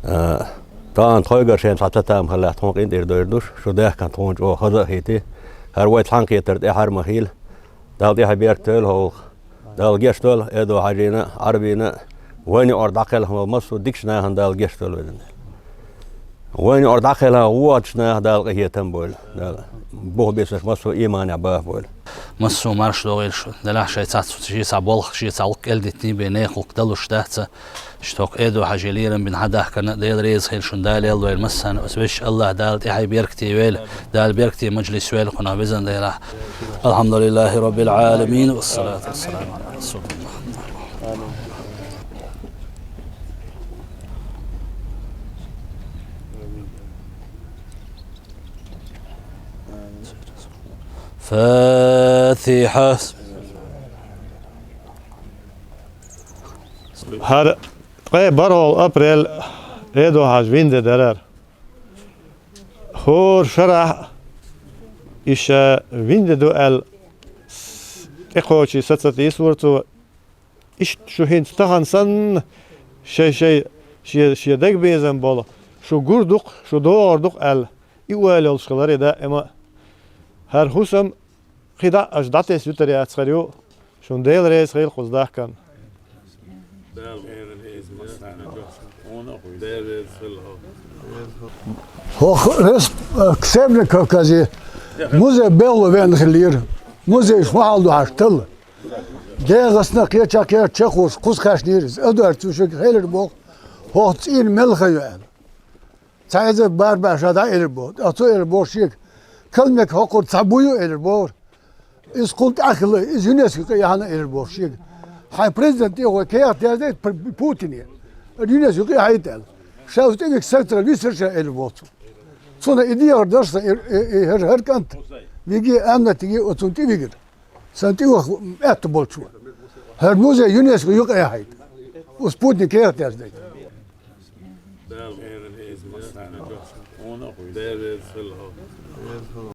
А, тахана тхойгара шайна цхьа цатам хилла, тхуна къинтӀера дойр ду шу, шу даьхкина тхуна чӀогӀа хаза а хийти. ХӀара вай цхьаьнакхетар тӀаьхьара ма хийла. Дала тӀаьхье беркате дойла хьо гӀуллакх. Дала гечдойла Эду-Хьаьжина а, Ӏарбина а, вайна юкъара дӀакхелхина волу массо а дикачу нахана Дала гечдойла везан Дела. Вайна юкъара дӀакхелхина вогӀучу наха Дала къинхетам бойла. Дала бух бисинарш массо а ийманехь бахабойла. Массо а марша догӀийла шу. Делахь шайн цхьацца шен цхьа болх, шен цхьа гӀуллакх кӀел дитиний бен, нехан гӀуллакх далуш дац. Иштта хӀокху Эду-Хьаьжин лерам бина хьадахкарна а Дела реза хуьлда шуна, Дала ял дойла массарна а. Оцу вешан Аллах Дала тӀаьхье беркате а йойла, Дала беркате мажлис йойла кхунах везан Делахь. الحمد لله رب العالمين، والصلاة والسلام على رسول الله. فاتحة. ХӀара ткъе бархӀолгӀа апрель Эду-Хьаьжин вин де дара. ХӀора шарахь а и ша вин де ду аьлла, тӀекхочий саца тийсавора цо. Иштта шу хӀинца тахана санна, шай-шай, шен, шен дагабезам болу, шу гур ду-кх, шу догӀур ду-кх аьлла, и ойла йолуш хилар и даима а. ХӀара хӀусам кхидӀа а аша дӀатесна ютар яц хир ю, шуна Дела реза хуьлда кхуза дахкарна. ХӀокху Рес-, э, Северный Кавказе музей белхало веана хиллера. Музейш хӀун хьал ду хьажа талла? ДегӀастанах кхеча кхеча чекхуш кхуза кхаьчнера иза. Эдуарда цу шуьга хилар боху, хӀокху цӀийнан мел хан ю аьлла. Цхьа эзар бархӀ бӀе ша дӀа элира боху. ТӀаккха цо элира боху шега, Калмек хӀокхуьнца цхьа буй ю элира бохура. Иза кхул тӀаьххила, иза ЮНЕСКО тӀе яхьана элира боху шега. Хьайн президент тӀе гӀой кехат яздайта Пр-, Путине. ЮНЕСКО тӀе яхьийта аьлла. Ша оцу тӀе вигна санкци висира ша элира боху цо. Цунна и дехар дара сан, и, и, и хӀара, хӀара кӀант. Виге а, Аминатиге а оцунна тӀе вигира. Сан тӀе ваха аьтта болчо. ХӀара музей ЮНЕСКО юкъа яхьийта. Оцу Путине кехат яздайта. Дала хьехийна иза массарна а. There is hello. There is hello.